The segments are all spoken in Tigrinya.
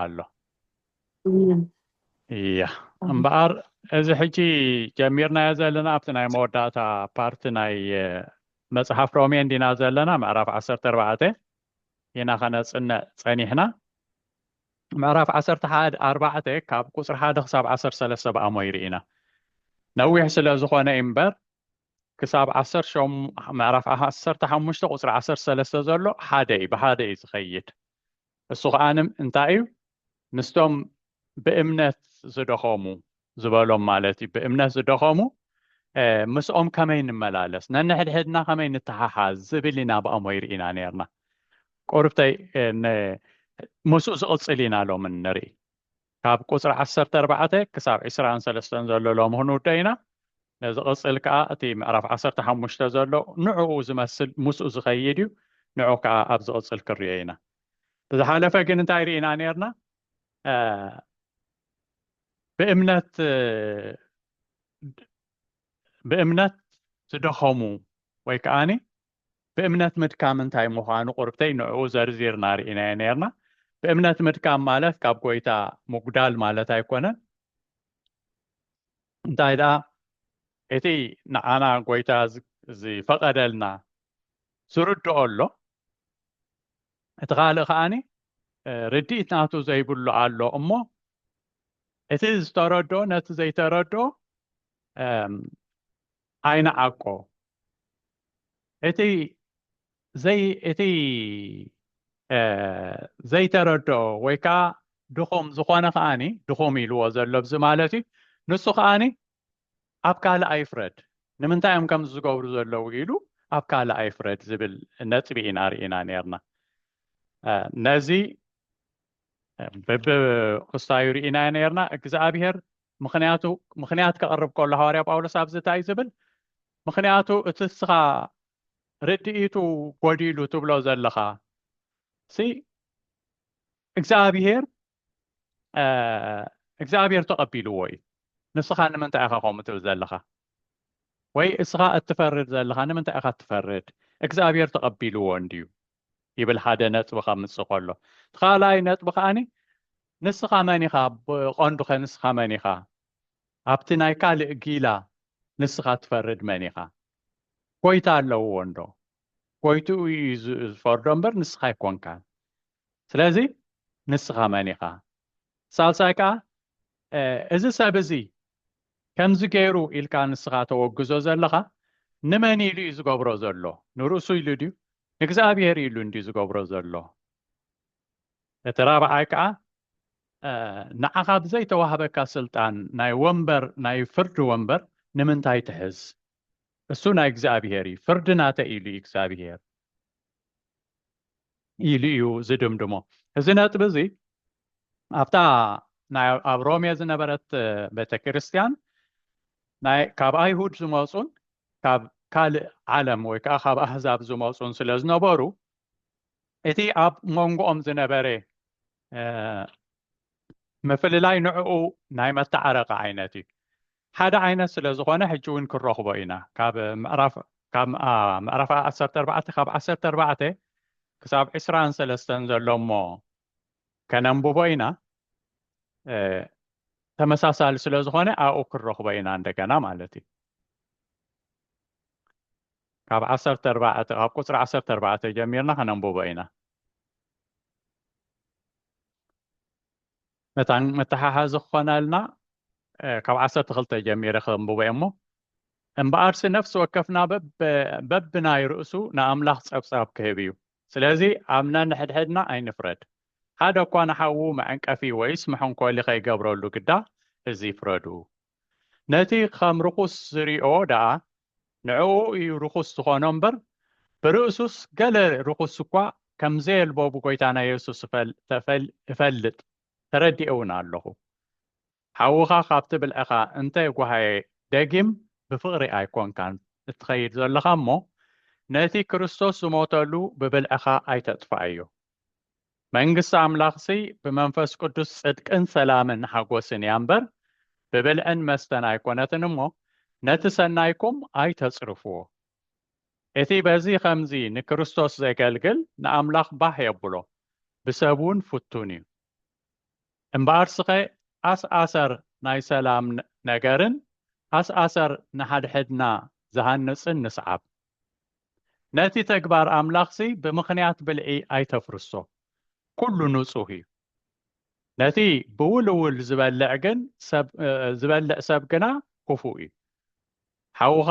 ኣሎ። እያ እምበኣር፣ እዚ ሕጂ ጀሚርናዮ ዘለና ኣብቲ ናይ መወዳእታ ፓርቲ ናይ መፅሓፍ ሮሜ እንዲና ዘለና፣ ምዕራፍ ዓሰርተ ኣርባዕተ ኢና ከነፅንዕ ፀኒሕና። ምዕራፍ ዓሰርተ ሓደ ኣርባዕተ ካብ ቁፅሪ ሓደ ክሳብ ዓሰርተ ሰለስተ ብኣሞ ይርኢና። ነዊሕ ስለ ዝኾነ እምበር፣ ክሳብ ምዕራፍ ዓሰርተ ሓሙሽተ ቁፅሪ ዓሰርተ ሰለስተ ዘሎ ሓደ እዩ፣ ብሓደ እዩ ዝኸይድ። እሱ ከዓንም እንታይ እዩ? ምስቶም ብእምነት ዝደኸሙ ዝበሎም ማለት እዩ። ብእምነት ዝደኸሙ ምስኦም ከመይ ንመላለስ፣ ነንሕድሕድና ከመይ ንተሓሓዝ ዝብል ኢና ብኣሞ ይርኢና ነርና። ቁርብተይ ምስኡ ዝቕፅል ኢና ሎም ንርኢ። ካብ ቁፅሪ ዓሰርተ ኣርባዕተ ክሳብ ዕስራን ሰለስተን ዘሎ ሎም ክንውደ ኢና። ነዚ ቅፅል ከዓ እቲ ምዕራፍ ዓሰርተ ሓሙሽተ ዘሎ ንዕኡ ዝመስል ምስኡ ዝኸይድ እዩ። ንዑ ከዓ ኣብ ዝቕፅል ክርዮ ኢና። ብዝሓለፈ ግን እንታይ ርኢና ነርና? ብእምነት ብእምነት ዝደኸሙ ወይ ከዓኒ ብእምነት ምድካም እንታይ ምዃኑ ቁርብተይ ንዕኡ ዘርዚርና ርኢናዮ ነርና። ብእምነት ምድካም ማለት ካብ ጎይታ ምጉዳል ማለት ኣይኮነን። እንታይ ደኣ እቲ ንዓና ጎይታ ዝፈቐደልና ዝርድኦ ኣሎ፣ እቲ ካልእ ከዓኒ ርድኢት ናቱ ዘይብሉ ኣሎ እሞ እቲ ዝተረድኦ ነቲ ዘይተረድኦ ኣይነዓቆ። እቲ ዘይ እቲ ዘይተረድኦ ወይ ከዓ ድኹም ዝኾነ ከዓኒ ድኹም ኢልዎ ዘሎ ብዚ ማለት እዩ። ንሱ ከዓኒ ኣብ ካልእ ኣይፍረድ። ንምንታይ እዮም ከምዚ ዝገብሩ ዘለዉ ኢሉ ኣብ ካልእ ኣይፍረድ ዝብል ነጥቢ ኢና ርኢና ነርና። ነዚ ብብክስታዩ ርኢናዮ ነርና። እግዚኣብሔር ምክንያቱ ምክንያት ከቕርብ ከሎ ሃዋርያ ጳውሎስ ኣብዚ እንታይ ዝብል? ምክንያቱ እቲ እስኻ ርድኢቱ ጎዲሉ ትብሎ ዘለኻ ሲ እግዚኣብሔር እግዚኣብሔር ተቐቢልዎ እዩ። ንስኻ ንምንታይ ኢኻ ከምኡ ትብል ዘለኻ? ወይ እስኻ እትፈርድ ዘለኻ ንምንታይ ኢኻ እትፈርድ? እግዚኣብሔር ተቐቢልዎ እንድዩ ይብል ሓደ ነጥቢ ከምፅእ ከሎ፣ እቲ ካልኣይ ነጥቢ ከዓኒ ንስኻ መን ኢኻ? ብቐንዱ ከ ንስኻ መን ኢኻ? ኣብቲ ናይ ካልእ ጊላ ንስኻ ትፈርድ መን ኢኻ? ጎይታ ኣለዎ እንዶ? ጎይትኡ እዩ ዝፈርዶ እምበር ንስኻ ኣይኮንካን። ስለዚ ንስኻ መን ኢኻ? ሳልሳይ ከዓ እዚ ሰብ እዚ ከምዚ ገይሩ ኢልካ ንስኻ ተወግዞ ዘለኻ ንመን ኢሉ እዩ ዝገብሮ ዘሎ? ንርእሱ ኢሉ ድዩ ንእግዚኣብሔር ኢሉ እንድዩ ዝገብሮ ዘሎ? እቲ ራብዓይ ከዓ ንዓኻ ብዘይተዋህበካ ስልጣን ናይ ወንበር ናይ ፍርዲ ወንበር ንምንታይ ትሕዝ? እሱ ናይ እግዚኣብሔር እዩ። ፍርዲ ናተይ ኢሉ እዩ እግዚኣብሔር ኢሉ እዩ ዝድምድሞ። እዚ ነጥቢ እዚ ኣብታ ኣብ ሮሜ ዝነበረት ቤተ ክርስቲያን ናይ ካብ ኣይሁድ ዝመፁን ካብ ካልእ ዓለም ወይ ከዓ ካብ ኣህዛብ ዝመፁን ስለ ዝነበሩ እቲ ኣብ መንጎኦም ዝነበረ ምፍልላይ ንዕኡ ናይ መተዓረቂ ዓይነት እዩ። ሓደ ዓይነት ስለ ዝኾነ ሕጂ እውን ክረኽቦ ኢና። ካብ ምዕራፍ ካብ ምዕራፍ ዓሰርተ ኣርባዕተ ካብ ዓሰርተ ኣርባዕተ ክሳብ ዕስራን ሰለስተን ዘሎ እሞ ከነንብቦ ኢና። ተመሳሳሊ ስለ ዝኾነ ኣብኡ ክረኽቦ ኢና እንደገና ማለት እዩ። ካብ ዓሰርተ ኣርባዕተ ካብ ቁፅሪ ዓሰርተ ኣርባዕተ ጀሚርና ከነንብቦ ኢና። መታን መተሓሓዚ ክኾነልና ካብ ዓሰርተ ክልተ ጀሚረ ከንብቦ እሞ፣ እምበኣርሲ ነፍሲ ወከፍና በብናይ ርእሱ ንኣምላኽ ጸብጻብ ክህብ እዩ። ስለዚ ኣብ ነንሕድሕድና ኣይንፍረድ። ሓደ እኳ ንሓዉ መዐንቀፊ ወይስ መሐንኮሊ ከይገብረሉ ግዳ እዚ ፍረዱ። ነቲ ከም ርኹስ ዝሪኦ ደኣ ንዕኡ እዩ ርኹስ ዝኾኖ እምበር ብርእሱስ ገለ ርኹስ እኳ ከም ዘየልቦ ብጎይታና የሱስ እፈልጥ ተረዲኤ እውን ኣለኹ። ሓውኻ ካብቲ ብልዕኻ እንተ ጓሃየ ደጊም ብፍቕሪ ኣይኮንካን እትኸይድ ዘለኻ እሞ ነቲ ክርስቶስ ዝሞተሉ ብብልዕኻ ኣይተጥፍኣዮ። መንግስቲ ኣምላኽሲ ብመንፈስ ቅዱስ ጽድቅን ሰላምን ሓጎስን እያ እምበር ብብልዕን መስተን ኣይኮነትን እሞ ነቲ ሰናይኩም ኣይተጽርፍዎ። እቲ በዚ ኸምዚ ንክርስቶስ ዜገልግል ንኣምላኽ ባህ የብሎ፣ ብሰብ እውን ፍቱን እዩ። እምበኣርስኸ ኣስኣሰር ናይ ሰላም ነ- ነገርን ኣስኣሰር ንሓድሕድና ዝሃንጽን ንስዓብ። ነቲ ተግባር ኣምላኽሲ ብምኽንያት ብልዒ ኣይተፍርሶ፣ ኩሉ ንጹህ እዩ። ነቲ ብውልውል ዝበልዕ ግን ሰብ እ፣ ዝበልዕ ሰብ ግና ክፉእ እዩ። ሓውኻ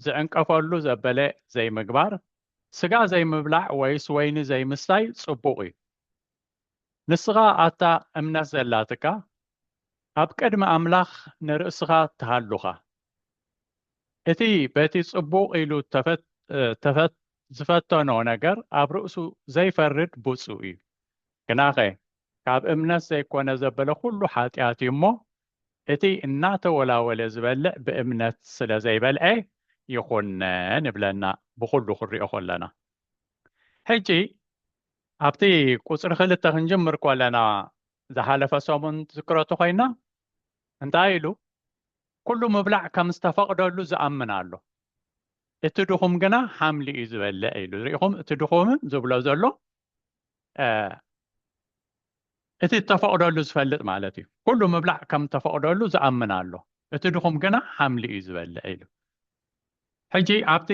ዝዕንቀፈሉ ዘበለ ዘይምግባር፣ ስጋ ዘይምብላዕ ወይስ ወይኒ ዘይምስታይ ጽቡቕ እዩ። ንስኻ ኣታ እምነት ዘላትካ፣ ኣብ ቅድሚ ኣምላኽ ንርእስኻ ትሃሉኻ። እቲ በቲ ጽቡቕ ኢሉ ተፈት- ተፈት- ዝፈተኖ ነገር ኣብ ርእሱ ዘይፈርድ ብፁዕ እዩ። ግናኸ ካብ እምነት ዘይኮነ ዘበለ ኩሉ ሓጢኣት እዩ እሞ፣ እቲ እናተወላወለ ዝበልዕ ብእምነት ስለ ዘይበልዐ ይኹነን ይብለና፣ ብኹሉ ክንሪኦ ከለና። ሕጂ ኣብቲ ቁጽሪ ክልተ ክንጅምር ከለና፣ ዝሓለፈ ሰሙን ዝክረቱ ኮይና፣ እንታይ ኢሉ? ኩሉ ምብላዕ ከም ዝተፈቕደሉ ዝኣምን ኣሎ፣ እቲ ድኹም ግና ሓምሊ እዩ ዝበልዕ ኢሉ። ሪኢኹም? እቲ ድኹምን ዝብሎ ዘሎ እ፣ እቲ እተፈቕደሉ ዝፈልጥ ማለት እዩ። ኩሉ ምብላዕ ከም እተፈቕደሉ ዝኣምን ኣሎ፣ እቲ ድኹም ግና ሓምሊ እዩ ዝበልዕ ኢሉ። ሕጂ ኣብቲ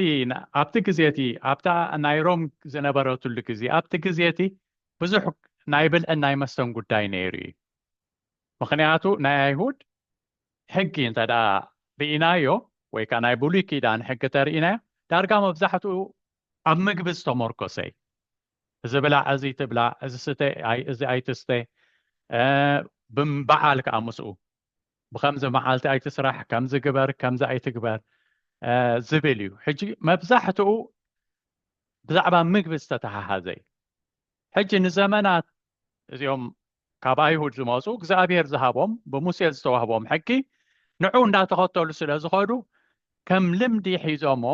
ኣብቲ ግዜ እቲ ኣብታ ናይ ሮም ዝነበረትሉ ግዜ፣ ኣብቲ ግዜ እቲ ብዙሕ ናይ ብልዕን ናይ መስተን ጉዳይ ነይሩ እዩ። ምኽንያቱ ናይ ኣይሁድ ሕጊ እንተ ደኣ ርኢናዮ፣ ወይ ከኣ ናይ ብሉይ ኪዳን ሕጊ ተርኢናዮ፣ ዳርጋ መብዛሕትኡ ኣብ ምግቢ ዝተመርኮሰ እዩ። እዚ ብላዕ፣ እዚ ትብላዕ፣ እዚ ስተ፣ ኣይ- እዚ ኣይትስተ፣ እ፣ ብም- በዓል ከኣ ምስኡ ብከምዚ መዓልቲ ኣይትስራሕ፣ ከምዚ ግበር፣ ከምዚ ኣይትግበር፣ እ፣ ዝብል እዩ። ሕጂ መብዛሕትኡ ብዛዕባ ምግቢ ዝተተሓሓዘ እዩ። ሕጂ ንዘመናት እዚኦም ካብ ኣይሁድ ዝመፁ እግዚኣብሔር ዝሃቦም ብሙሴ ዝተዋህቦም ሕጊ ንዑ እንዳተኸተሉ ስለ ዝኸዱ ከም ልምዲ ሒዞሞ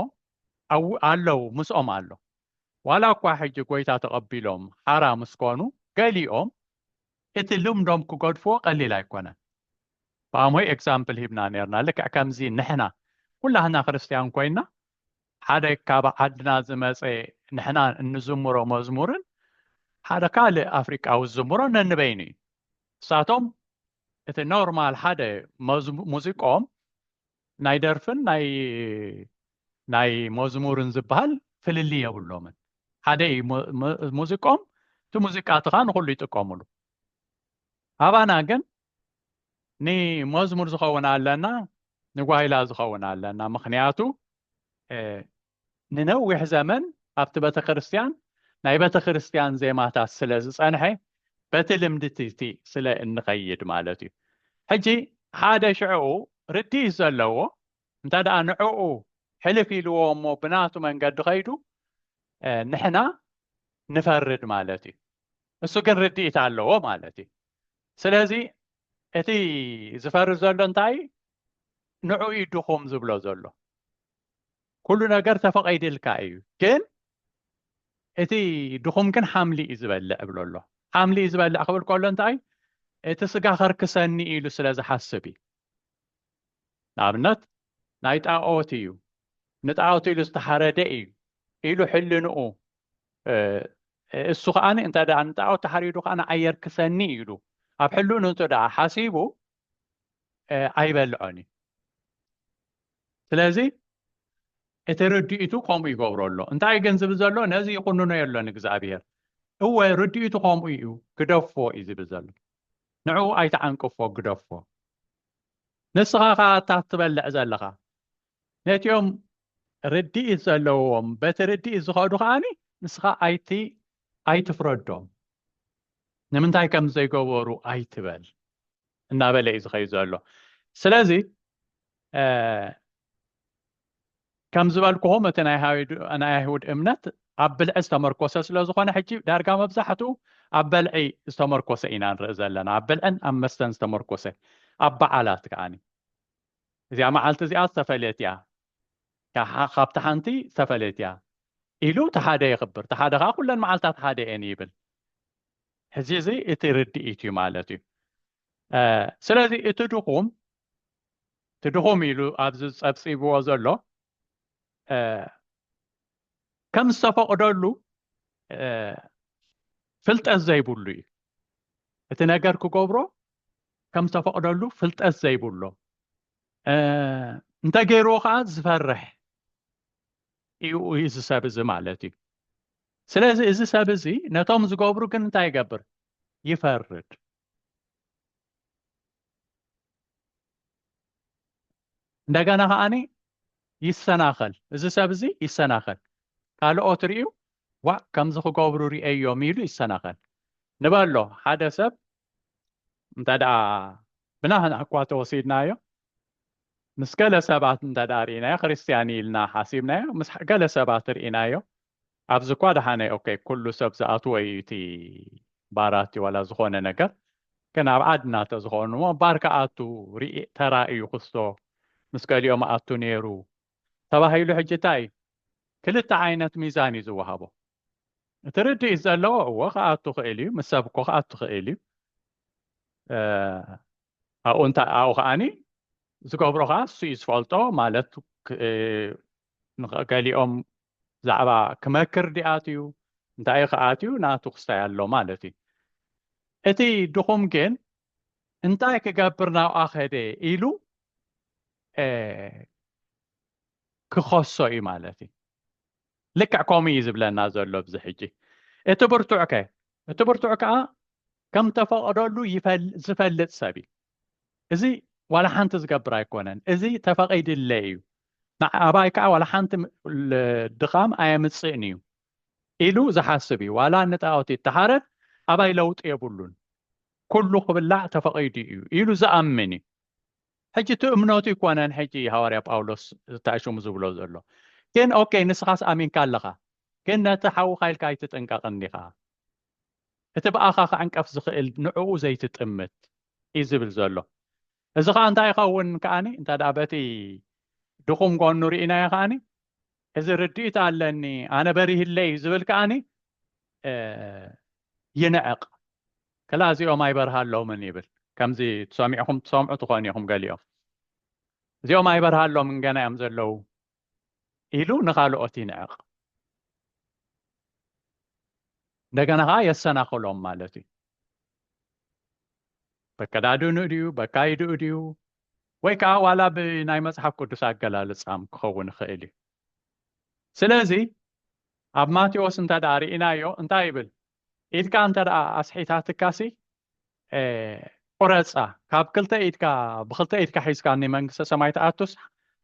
ኣው- ኣለዉ፣ ምስኦም ኣሎ። ዋላ እኳ ሕጂ ጎይታ ተቐቢሎም ሓራ ምስ ኮኑ፣ ገሊኦም እቲ ልምዶም ክገድፍዎ ቀሊል ኣይኮነን። ብኣሞይ ኤግዛምፕል ሂብና ነርና። ልክዕ ከምዚ ንሕና ኩላህና ክርስትያን ኮይና ሓደ ካብ ዓድና ዝመፀ ንሕና እንዝምሮ መዝሙርን ሓደ ካልእ ኣፍሪቃዊ ዝዝምሮ ነንበይኑ እዩ። እሳቶም እቲ ኖርማል ሓደ መዝሙ- ሙዚቆም ናይ ደርፍን ናይ ናይ መዝሙርን ዝበሃል ፍልልይ የብሎምን። ሓደ እዩ ሙ- ሙ- ሙዚቆም፣ እቲ ሙዚቃ ትኻ ንኹሉ ይጥቀምሉ። ኣባና ግን ንመዝሙር ዝኸውን ኣለና፣ ንጓይላ ዝኸውን ኣለና። ምኽንያቱ እ፣ ንነዊሕ ዘመን ኣብቲ ቤተክርስትያን ናይ ቤተክርስትያን ዜማታት ስለ ዝጸንሐ በቲ ልምዲ ትቲ ስለ እንኸይድ ማለት እዩ። ሕጂ ሓደ ሽዕኡ ርድኢት ዘለዎ እንተ ደኣ ንዕኡ ሕልፍ ኢልዎ እሞ ብናቱ መንገዲ ኸይዱ እ፣ ንሕና ንፈርድ ማለት እዩ። እሱ ግን ርድኢት ኣለዎ ማለት እዩ። ስለዚ እቲ ዝፈርድ ዘሎ እንታይ ንዑ እዩ ድኹም ዝብሎ ዘሎ። ኩሉ ነገር ተፈቒድልካ እዩ፣ ግን እቲ ድኹም ግን ሓምሊ እዩ ዝበልዕ እብሎ ኣሎ። ሓምሊ እዩ ዝበልዕ ክብል ከሎ እንታይ እቲ ስጋ ከርክሰኒ ኢሉ ስለ ዝሓስብ እዩ። ንኣብነት ናይ ጣኦት እዩ፣ ንጣኦት ኢሉ ዝተሓረደ እዩ ኢሉ ሕልንኡ እ፣ እሱ ከኣ እንተ ደኣ ንጣኦት ተሓሪዱ ከኣ ንዓይ የርክሰኒ ኢሉ ኣብ ሕልንኡ እንተ ደኣ ሓሲቡ እ፣ ኣይበልዖን እዩ። ስለዚ እቲ ርድኢቱ ከምኡ ይገብሮ ኣሎ። እንታይ ግን ዝብል ዘሎ ነዚ ይኹንኖ የሎን እግዚኣብሔር። እወ ርድኢቱ ከምኡ እዩ፣ ግደፎ እዩ ዝብል ዘሎ። ንዕኡ ኣይተዓንቅፎ፣ ግደፎ። ንስኻ ከኣ እታ ትበልዕ ዘለኻ ነቲኦም ርድኢት ዘለዎም በቲ ርድኢት ዝኸዱ ከኣኒ ንስኻ ኣይቲ ኣይትፍረዶም። ንምንታይ ከም ዘይገበሩ ኣይትበል እናበለ እዩ ዝኸይድ ዘሎ። ስለዚ እ፣ ከም ዝበልኩኹም እቲ ናይ ሃይዱ- ናይ ኣይሁድ እምነት ኣብ ብልዒ ዝተመርኮሰ ስለ ዝኾነ ሕጂ ዳርጋ መብዛሕትኡ ኣብ በልዒ ዝተመርኮሰ ኢና ንርኢ ዘለና፣ ኣብ ብልዕን ኣብ መስተን ዝተመርኮሰ፣ ኣብ በዓላት ከኣኒ እዚኣ መዓልቲ እዚኣ ዝተፈለየት እያ፣ ካብ ሓ- ካብቲ ሓንቲ ዝተፈለየት እያ ኢሉ እቲ ሓደ የኽብር፣ እቲ ሓደ ከዓ ኩለን መዓልታት ሓደ እየን ይብል። ሕዚ እዚ እቲ ርድኢት እዩ ማለት እዩ። እ፣ ስለዚ እቲ ድኹም እቲ ድኹም ኢሉ ኣብዚ ጸብጺብዎ ዘሎ እ፣ ከም ዝተፈቕደሉ እ፣ ፍልጠት ዘይብሉ እዩ። እቲ ነገር ክገብሮ ከም ዝተፈቕደሉ ፍልጠት ዘይብሎ፣ እ፣ እንተገይርዎ ከዓ ዝፈርሕ እዩ እዚ ሰብ እዚ ማለት እዩ። ስለዚ እዚ ሰብ እዚ ነቶም ዝገብሩ ግን እንታይ ይገብር? ይፈርድ። እንደገና ከዓኒ ይሰናኸል። እዚ ሰብ እዚ ይሰናኸል። ካልኦት ርእዩ፣ "ዋእ፣ ከምዚ ክገብሩ ርእየዮም" ኢሉ ይሰናኸል። ንበሎ፣ ሓደ ሰብ እንተ ደኣ ብናህና እኳ ተወሲድናዮ፣ ምስ ገለ ሰባት እንተ ደኣ ርኢናዮ፣ ክርስትያን ኢልና ሓሲብናዮ፣ ምስ ገለ ሰባት ርኢናዮ፣ ኣብዚ እኳ ደሓነ፣ ኦኬ፣ ኩሉ ሰብ ዝኣትዎ እዩ እቲ ባር ኣትዩ ዋላ ዝኾነ ነገር፣ ግን ኣብ ዓድና ተዝኾኑ እሞ ባር ክኣቱ ርኢ-፣ ተራእዩ ክስቶ ምስ ገሊኦም ኣቱ ነይሩ ተባሂሉ፣ ሕጂ እንታይ እዩ? ክልተ ዓይነት ሚዛን እዩ ዝወሃቦ። እቲ ርድኢት ዘለዎ፣ እወ፣ ክኣቱ ክእል እዩ፣ ምስ ሰብ እኮ ክኣቱ ክእል እዩ። እ፣ ኣብኡ እንታ-፣ ኣብኡ ከዓኒ ዝገብሮ ከዓ እሱ እዩ ዝፈልጦ፣ ማለት ክ-፣ እ፣ ንኸ-፣ ገሊኦም ዛዕባ ክመክር ድኣትዩ፣ እንታይ ክኣትዩ፣ ናቱ ክስታይ ኣሎ ማለት እዩ። እቲ ድኹም ግን እንታይ ክገብር ናብኣ ከደ ኢሉ፣ እ፣ ክኸሶ እዩ ማለት እዩ። ልክዕ ከምኡ እዩ ዝብለና ዘሎ ኣብዚ ሕጂ። እቲ ብርቱዕ ከ? እቲ ብርቱዕ ከኣ ከም ተፈቐደሉ ይፈል-፣ ዝፈልጥ ሰብ እዩ። እዚ ዋላ ሓንቲ ዝገብር ኣይኮነን። እዚ ተፈቒድለይ እዩ። ንዓ-፣ ኣባይ ከኣ ዋላ ሓንቲ ም-፣ ል-፣ ድኻም ኣየምጽእን እዩ ኢሉ ዝሓስብ እዩ። ዋላ ንጣዖት ይተሓረድ፣ ኣባይ ለውጢ የብሉን። ኩሉ ክብላዕ ተፈቒዱ እዩ ኢሉ ዝኣምን እዩ። ሕጂ እቲ እምነቱ ይኮነን ሕጂ ሃዋርያ ጳውሎስ እንታይ ሽሙ ዝብሎ ዘሎ። ግን ኦኬ፣ ንስኻስ ኣሚንካ ኣለኻ፣ ግን ነቲ ሓውኻ ኢልካ ኣይትጥንቀቕን ዲኻ? እቲ ብኣኻ ክዕንቀፍ ዝኽእል ንዕኡ ዘይትጥምት እዩ ዝብል ዘሎ። እዚ ኸዓ እንታይ ይኸውን ከዓኒ፣ እንተ ደኣ በቲ ድኹም ጎኑ ርኢናዮ ከዓኒ፣ እዚ ርድኢት ኣለኒ፣ ኣነ በሪህለይ እዩ ዝብል ከዓኒ፣ እ፣ ይንዕቕ። ክላ እዚኦም ኣይበርሃሎምን ይብል። ከምዚ ትሰሚዕኹም ትሰምዑ ትኾኑ ኢኹም ገሊኦም። እዚኦም ኣይበርሃሎምን ገና እዮም ዘለዉ ኢሉ ንኻልኦት ይንዕቕ። እንደገና ኸዓ የሰናኽሎም ማለት እዩ። በከዳድንኡ ድዩ፣ በካይድኡ ድዩ፣ ወይ ከዓ ዋላ ብናይ መጽሓፍ ቅዱስ ኣገላልጻም ክኸውን ይኽእል እዩ። ስለዚ ኣብ ማቴዎስ እንተ ደኣ ርኢናዮ እንታይ ይብል? ኢድካ እንተ ደኣ ኣስሒታትካሲ፣ እ፣ ቁረጻ። ካብ ክልተ ኢድካ፣ ብክልተ ኢድካ ሒዝካ ንመንግስተ ሰማይ ትኣቱስ፣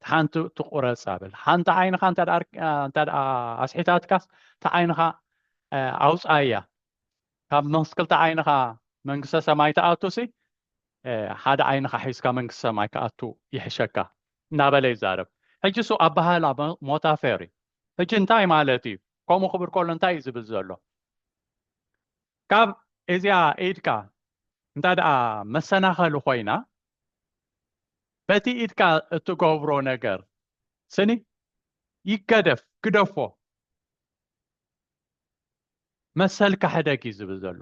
ሓንቲ ትቁረጻ ብል። ሓንቲ ዓይንኻ እንተ ደኣ፣ እንተ ደኣ ኣስሒታትካስ፣ እታ ዓይንኻ፣ እ፣ ኣውጻያ። ካብ ምስ ክልተ ዓይንኻ መንግስተ ሰማይ ትኣቱሲ፣ እ፣ ሓደ ዓይንኻ ሒዝካ መንግስተ ሰማይ ክኣቱ ይሕሸካ እናበለ ይዛረብ። ሕጂ እሱ ኣበሃህላ ሞ-፣ ሞታፌር እዩ። ሕጂ እንታይ ማለት እዩ? ከምኡ ክብል ከሎ እንታይ እዩ ዝብል ዘሎ? ካብ እዚኣ ኢድካ እንተ ደኣ መሰናኸሊ ኮይና፣ በቲ ኢድካ እትገብሮ ነገር ስኒ ይገደፍ፣ ግደፎ። መሰልካ ሕደግ እዩ ዝብል ዘሎ።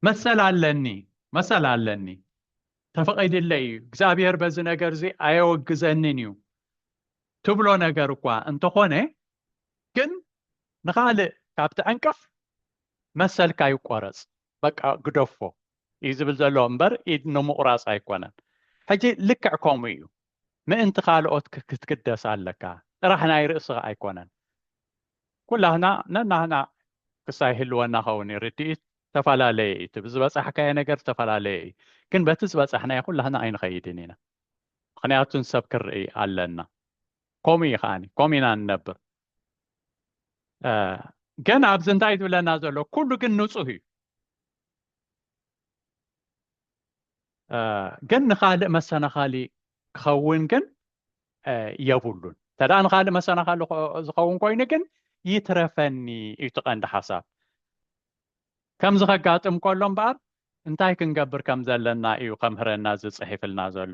መሰል ኣለኒ፣ መሰል ኣለኒ፣ ተፈቒድለይ እዩ፣ እግዚኣብሔር በዚ ነገር እዚ ኣየወግዘንን እዩ ትብሎ ነገር እኳ እንተኾነ፣ ግን ንኻልእ ካብ ትዕንቅፍ መሰልካ ይቆረጽ፣ በቃ ግደፎ እዩ ዝብል ዘሎ እምበር፣ ኢድ ንምቑራጽ ኣይኮነን። ሕጂ ልክዕ ከምኡ እዩ። ምእንቲ ካልኦት ክ-፣ ክትግደስ ኣለካ። ጥራሕ ናይ ርእስኻ ኣይኮነን። ኩላህና ነናህና ክሳይ ህልወና ኸውን እዩ። ርድኢት ዝተፈላለየ እዩ። እቲ ብዝበጻሕካዮ ነገር ዝተፈላለየ እዩ። ግን በቲ ዝበጻሕናዮ ኩላህና ኣይንኸይድን ኢና። ምኽንያቱ ንሰብ ክርኢ ኣለና። ከምኡ እዩ ከዓኒ። ከምኡ ኢና ንነብር። እ፣ ግን ኣብዚ እንታይ ዝብለና ዘሎ? ኩሉ ግን ንጹህ እዩ። እ፣ ግን ንኻልእ መሰናኻሊ ክኸውን ግን፣ እ፣ የብሉን። እንተ ደኣ ንኻልእ መሰናኻሊ ኾ-፣ ዝኸውን ኮይኑ ግን ይትረፈኒ እዩ እቲ ቀንዲ ሓሳብ። ከምዚ ከጋጥም ከሎ እምበኣር እንታይ ክንገብር ከም ዘለና እዩ ከምህረና ዝጽሒፍልና ዘሎ።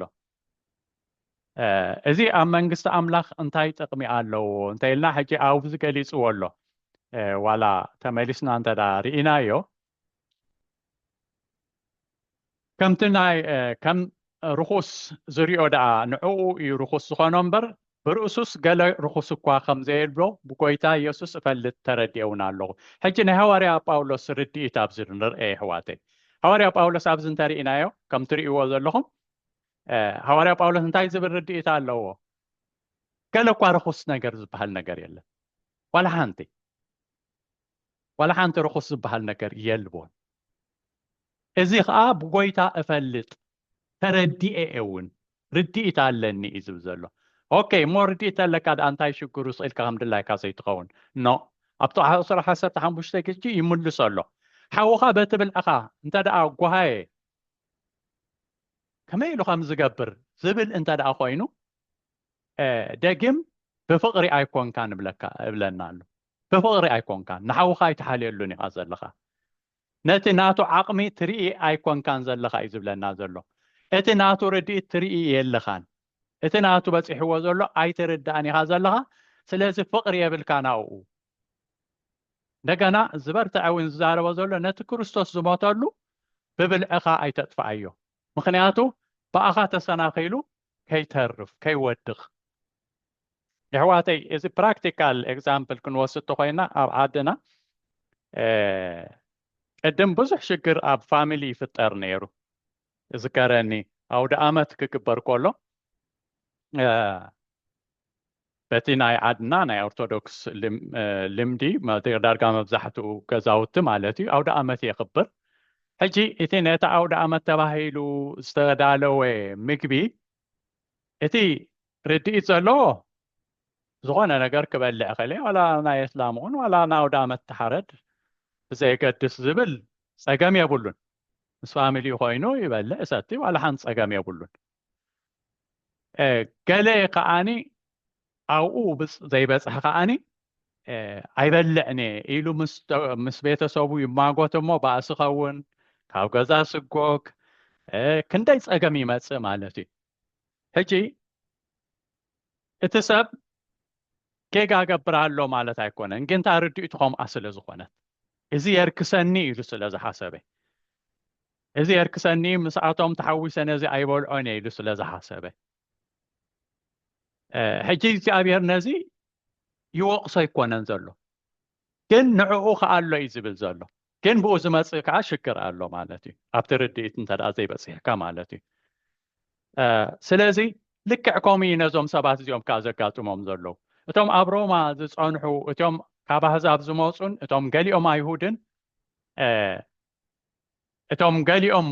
እ፣ እዚ ኣብ መንግስቲ ኣምላኽ እንታይ ጥቕሚ ኣለዎ እንተ ኢልና ሕጂ ኣብዚ ገሊጽዎ ኣሎ። እ፣ ዋላ ተመሊስና እንተ ደኣ ርኢናዮ፣ ከምቲ ናይ፣ እ፣ ከም ርኹስ ዝሪኦ ደኣ ንዕኡ እዩ ርኹስ ዝኾኖ እምበር፣ ብርእሱስ ገለ ርኹስ እኳ ከም ዘየብሎ ብጎይታ ኢየሱስ እፈልጥ ተረዲኤ እውን ኣለኹ። ሕጂ ናይ ሃዋርያ ጳውሎስ ርድኢት ኣብዚ ንርአ የሕዋተይ። ሃዋርያ ጳውሎስ ኣብዚ እንተርኢናዮ፣ ከም ትርእይዎ ዘለኹም፣ እ፣ ሃዋርያ ጳውሎስ እንታይ ዝብል ርድኢት ኣለዎ? ገለ እኳ ርኹስ ነገር ዝበሃል ነገር የለን። ዋላ ሓንቲ፣ ዋላ ሓንቲ ርኹስ ዝበሃል ነገር የልቦን። እዚ ኸኣ ብጎይታ እፈልጥ፣ ተረዲኤ እውን፣ ርድኢት ኣለኒ እዩ ዝብል ዘሎ። ኦኬ፣ እሞ ርድኢት ኣለካ ደኣ እንታይ ሽግሩ? ስቕ ኢልካ ከም ድላይካ ዘይትኸውን። ኖ፣ ኣብቲ ቁጽሪ ዓሰርተ ሓሙሽተ ግጂ ይምልሶ ኣሎ። ሓውኻ በቲ ብልዕኻ እንተ ደኣ ጓሃየ፣ ከመይ ኢሉ ከም ዝገብር ዝብል እንተ ደኣ ኮይኑ፣ እ፣ ደጊም ብፍቕሪ ኣይኮንካን እብለካ፣ እብለና ኣሎ። ብፍቕሪ ኣይኮንካን፣ ንሓውኻ ኣይትሓልየሉን ኢኻ ዘለኻ። ነቲ ናቱ ዓቕሚ ትርኢ ኣይኮንካን ዘለኻ እዩ ዝብለና ዘሎ። እቲ ናቱ ርድኢት ትርኢ የለኻን። እቲ ናቱ በጺሕዎ ዘሎ ኣይትርዳእን ኢኻ ዘለኻ። ስለዚ ፍቕሪ የብልካ ናብኡ። እንደገና ዝበርትዐ እውን ዝዛረቦ ዘሎ ነቲ ክርስቶስ ዝሞተሉ ብብልዕኻ ኣይተጥፍኣዮ። ምኽንያቱ ብኣኻ ተሰናኺሉ ከይተርፍ፣ ከይወድቕ። የሕዋተይ፣ እዚ ፕራክቲካል ኤግዛምፕል ክንወስድ ተኾይና፣ ኣብ ዓድና፣ እ፣ ቅድም ብዙሕ ሽግር ኣብ ፋሚሊ ይፍጠር ነይሩ። እዝከረኒ፣ ኣውደ ኣመት ክግበር ከሎ፣ እ፣ በቲ ናይ ዓድና ናይ ኦርቶዶክስ ልም-፣ እ፣ ልምዲ፣ መ-፣ ዳርጋ መብዛሕትኡ ገዛውቲ ማለት እዩ፣ ኣውደ ኣመት የኽብር። ሕጂ እቲ ነቲ ኣውደ ኣመት ተባሂሉ ዝተዳለወ ምግቢ፣ እቲ ርድኢት ዘለዎ ዝኾነ ነገር ክበልዕ ይኽእል እየ፣ ዋላ ናይ እስላም እውን፣ ዋላ ናይ ኣውደ ኣመት ተሓረድ ብዘየገድስ ዝብል ጸገም የብሉን። ምስ ፋሚሊ ኮይኑ ይበልዕ፣ ይሰቲ፣ ዋላ ሓንቲ ጸገም የብሉን። እ፣ ገለ ከኣኒ ኣብኡ ብጽ-፣ ዘይበጽሕ ከኣኒ፣ እ፣ ኣይበልዕን እየ ኢሉ ምስ ተ-፣ ምስ ቤተሰቡ ይማጎት እሞ ባእሲ ኸውን፣ ካብ ገዛ ስጎግ፣ እ፣ ክንደይ ጸገም ይመጽእ ማለት እዩ። ሕጂ እቲ ሰብ ጌጋ ገብር ኣሎ ማለት ኣይኮነን፣ ግን እታ ርድኢቱ ከምኣ ስለ ዝኾነት፣ እዚ የርክሰኒ ኢሉ ስለ ዝሓሰበ፣ እዚ የርክሰኒ፣ ምስኣቶም ተሓዊሰ ነዚ ኣይበልዖን እየ ኢሉ ስለ ዝሓሰበ፣ እ፣ ሕጂ እግዚኣብሔር ነዚ ይወቕሶ ኣይኮነን ዘሎ፣ ግን ንዕኡ ከኣ ኣሎ እዩ ዝብል ዘሎ። ግን ብኡ ዝመጽእ ከኣ ሽግር ኣሎ ማለት እዩ፣ ኣብቲ ርድኢት እንተ ደኣ ዘይበጺሕካ ማለት እዩ። እ፣ ስለዚ ልክዕ ከምኡ እዩ ነዞም ሰባት እዚኦም ከኣ ዘጋጥሞም ዘለዉ። እቶም ኣብ ሮማ ዝጸንሑ፣ እቶም ካብ ኣህዛብ ዝመጹን እቶም ገሊኦም ኣይሁድን፣ እ፣ እቶም ገሊኦም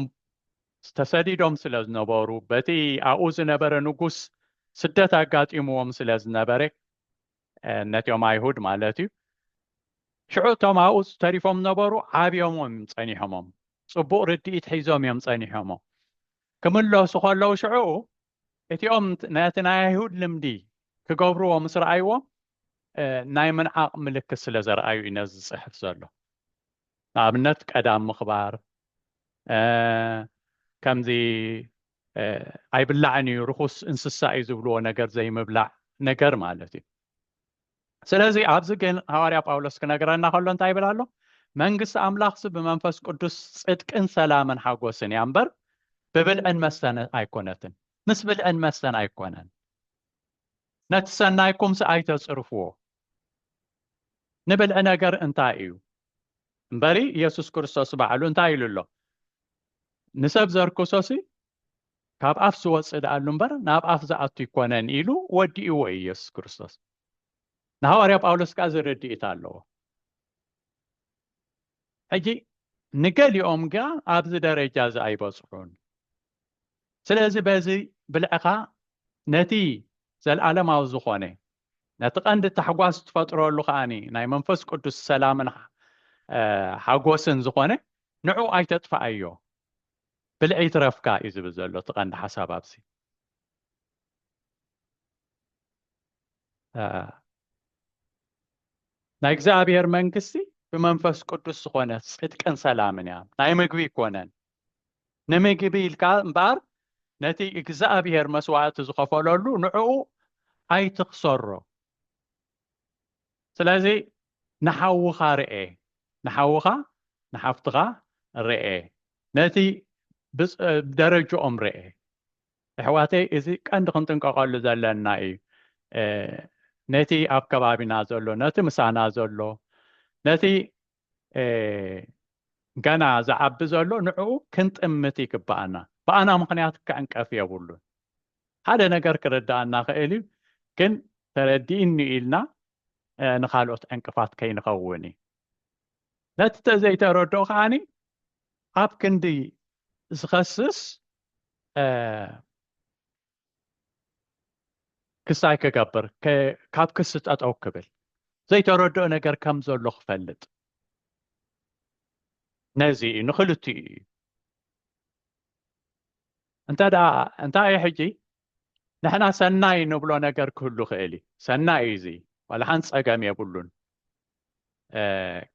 ተሰዲዶም ስለ ዝነበሩ፣ በቲ ኣብኡ ዝነበረ ንጉስ ስደት ኣጋጢምዎም ስለ ዝነበረ፣ እ፣ ነቲኦም ኣይሁድ ማለት እዩ። ሽዑ እቶም ኣብኡ ተሪፎም ነበሩ፣ ዓብዮሞም ጸኒሖሞም፣ ጽቡቕ ርድኢት ሒዞም እዮም ጸኒሖሞ። ክምለሱ ከለዉ ሽዑ እቲኦም ነቲ ናይ ኣይሁድ ልምዲ ክገብርዎ ምስ ረኣይዎም፣ እ፣ ናይ ምንዓቕ ምልክት ስለ ዘርኣዩ እዩ ነዚ ዝጽሕፍ ዘሎ። ንኣብነት ቀዳም ምኽባር፣ እ፣ ከምዚ፣ እ፣ ኣይብላዕን እዩ፣ ርኹስ እንስሳ እዩ ዝብልዎ ነገር ዘይምብላዕ ነገር ማለት እዩ። ስለዚ ኣብዚ ግን ሃዋርያ ጳውሎስ ክነግረና ከሎ እንታይ ይብል ኣሎ? መንግስቲ ኣምላኽሲ ብመንፈስ ቅዱስ ጽድቅን ሰላምን ሓጎስን እያ እምበር ብብልዕን መስተን ኣይኮነትን። ምስ ብልዕን መስተን ኣይኮነን። ነቲ ሰናይኩምሲ ኣይተጽርፍዎ። ንብልዒ ነገር እንታይ እዩ? እምበሪ ኢየሱስ ክርስቶስ ባዕሉ እንታይ ኢሉ ኣሎ? ንሰብ ዘርክሶሲ ካብ ኣፍ ዝወጽእ ደኣሉ እምበር ናብ ኣፍ ዝኣቱ ኣይኮነን ኢሉ ወዲእዎ እዩ ኢየሱስ ክርስቶስ። ንሃዋርያ ጳውሎስ ከኣ ዝርድኢት ኣለዎ። ሕጂ ንገሊኦም ግና ኣብዚ ደረጃ እዚ ኣይበጽሑን። ስለዚ በዚ ብልዕኻ ነቲ ዘለኣለማዊ ዝኾነ፣ ነቲ ቀንዲ ታሕጓስ ትፈጥረሉ ከኣኒ ናይ መንፈስ ቅዱስ ሰላምን፣ እ፣ ሓጎስን ዝኾነ ንዑ ኣይተጥፍኣዮ። ብልዒ ይትረፍካ እዩ ዝብል ዘሎ እቲ ቀንዲ ሓሳብ ኣብዚ። እ፣ ናይ እግዚኣብሔር መንግስቲ ብመንፈስ ቅዱስ ዝኾነ ጽድቅን ሰላምን እያ። ናይ ምግቢ ኣይኮነን። ንምግቢ ኢልካ እምበኣር ነቲ እግዚኣብሔር መስዋእቲ ዝኸፈለሉ ንዕኡ ኣይትኽሰሮ። ስለዚ ንሓውኻ ርኤ፣ ንሓውኻ ንሓፍትኻ ርኤ፣ ነቲ ብጽ-፣ ደረጅኦም ርኤ። ኣሕዋተይ፣ እዚ ቀንዲ ክንጥንቀቐሉ ዘለና እዩ። እ፣ ነቲ ኣብ ከባቢና ዘሎ፣ ነቲ ምሳና ዘሎ፣ ነቲ፣ እ፣ ገና ዝዓቢ ዘሎ ንዕኡ ክንጥምት ይግባኣና። ብኣና ምኽንያት ክዕንቀፍ የብሉን። ሓደ ነገር ክርዳኣና ክእል እዩ፣ ግን ተረዲእኒ ኢልና ንኻልኦት ዕንቅፋት ከይንኸውን እዩ። ነቲ ዘይተረድኦ ከዓኒ ኣብ ክንዲ ዝኸስስ ክሳይ ክገብር፣ ካብ ክሲ ጠጠው ክብል፣ ዘይተረድኦ ነገር ከም ዘሎ ክፈልጥ፣ ነዚ እዩ፣ ንክልቲኡ እዩ። እንተ ደኣ እንታይ እዩ ሕጂ ንሕና ሰናይ ንብሎ ነገር ክህሉ ክእል እዩ። ሰናይ እዩ፣ እዚ ዋላ ሓንቲ ጸገም የብሉን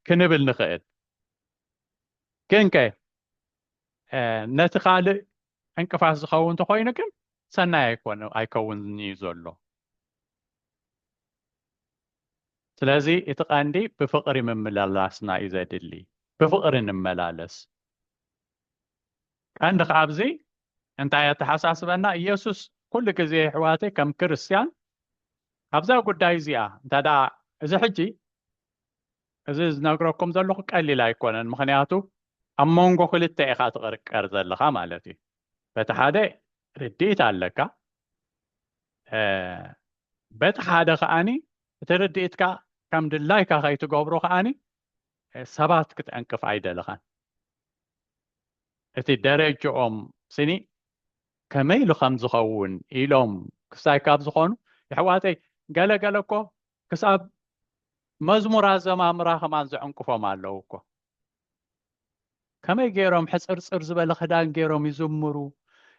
ክንብል ንኽእል። ግንከ ነቲ ካልእ ዕንቅፋት ዝኸውን እንተኾይኑ ግን ሰናይ ኣይኮነ ኣይከውንን እዩ ዘሎ። ስለዚ እቲ ቀንዲ ብፍቕሪ ምምልላስና እዩ ዘድሊ። ብፍቕሪ ንመላለስ። ቀንዲ ከዓብዚ እንታይ ኣተሓሳስበና? ኢየሱስ ኩሉ ግዜ ኣሕዋተይ ከም ክርስትያን ኣብዛ ጉዳይ እዚኣ እንተ ደኣ እዚ ሕጂ እዚ ዝነግረኩም ዘለኹ ቀሊል ኣይኮነን። ምኽንያቱ ኣብ መንጎ ክልተ ኢኻ ትቕርቀር ዘለኻ ማለት እዩ። በቲ ሓደ ርድኢት ኣለካ፣ በቲ ሓደ ከዓኒ እቲ ርድኢትካ ከም ድላይካ ከይትገብሮ ከዓኒ ሰባት ክትዕንቅፍ ኣይደለኻን። እቲ ደረጃኦም ስኒ ከመይ ኢሉ ከም ዝኸውን ኢሎም ክሳይ ካብ ዝኾኑ፣ የሕዋተይ፣ ገለ ገለ እኮ ክሳብ መዝሙር ኣዘማምራ ከማን ዘዕንቅፎም ኣለዉ እኮ። ከመይ ገይሮም ሕፅርፅር ዝበለ ክዳን ገይሮም ይዝምሩ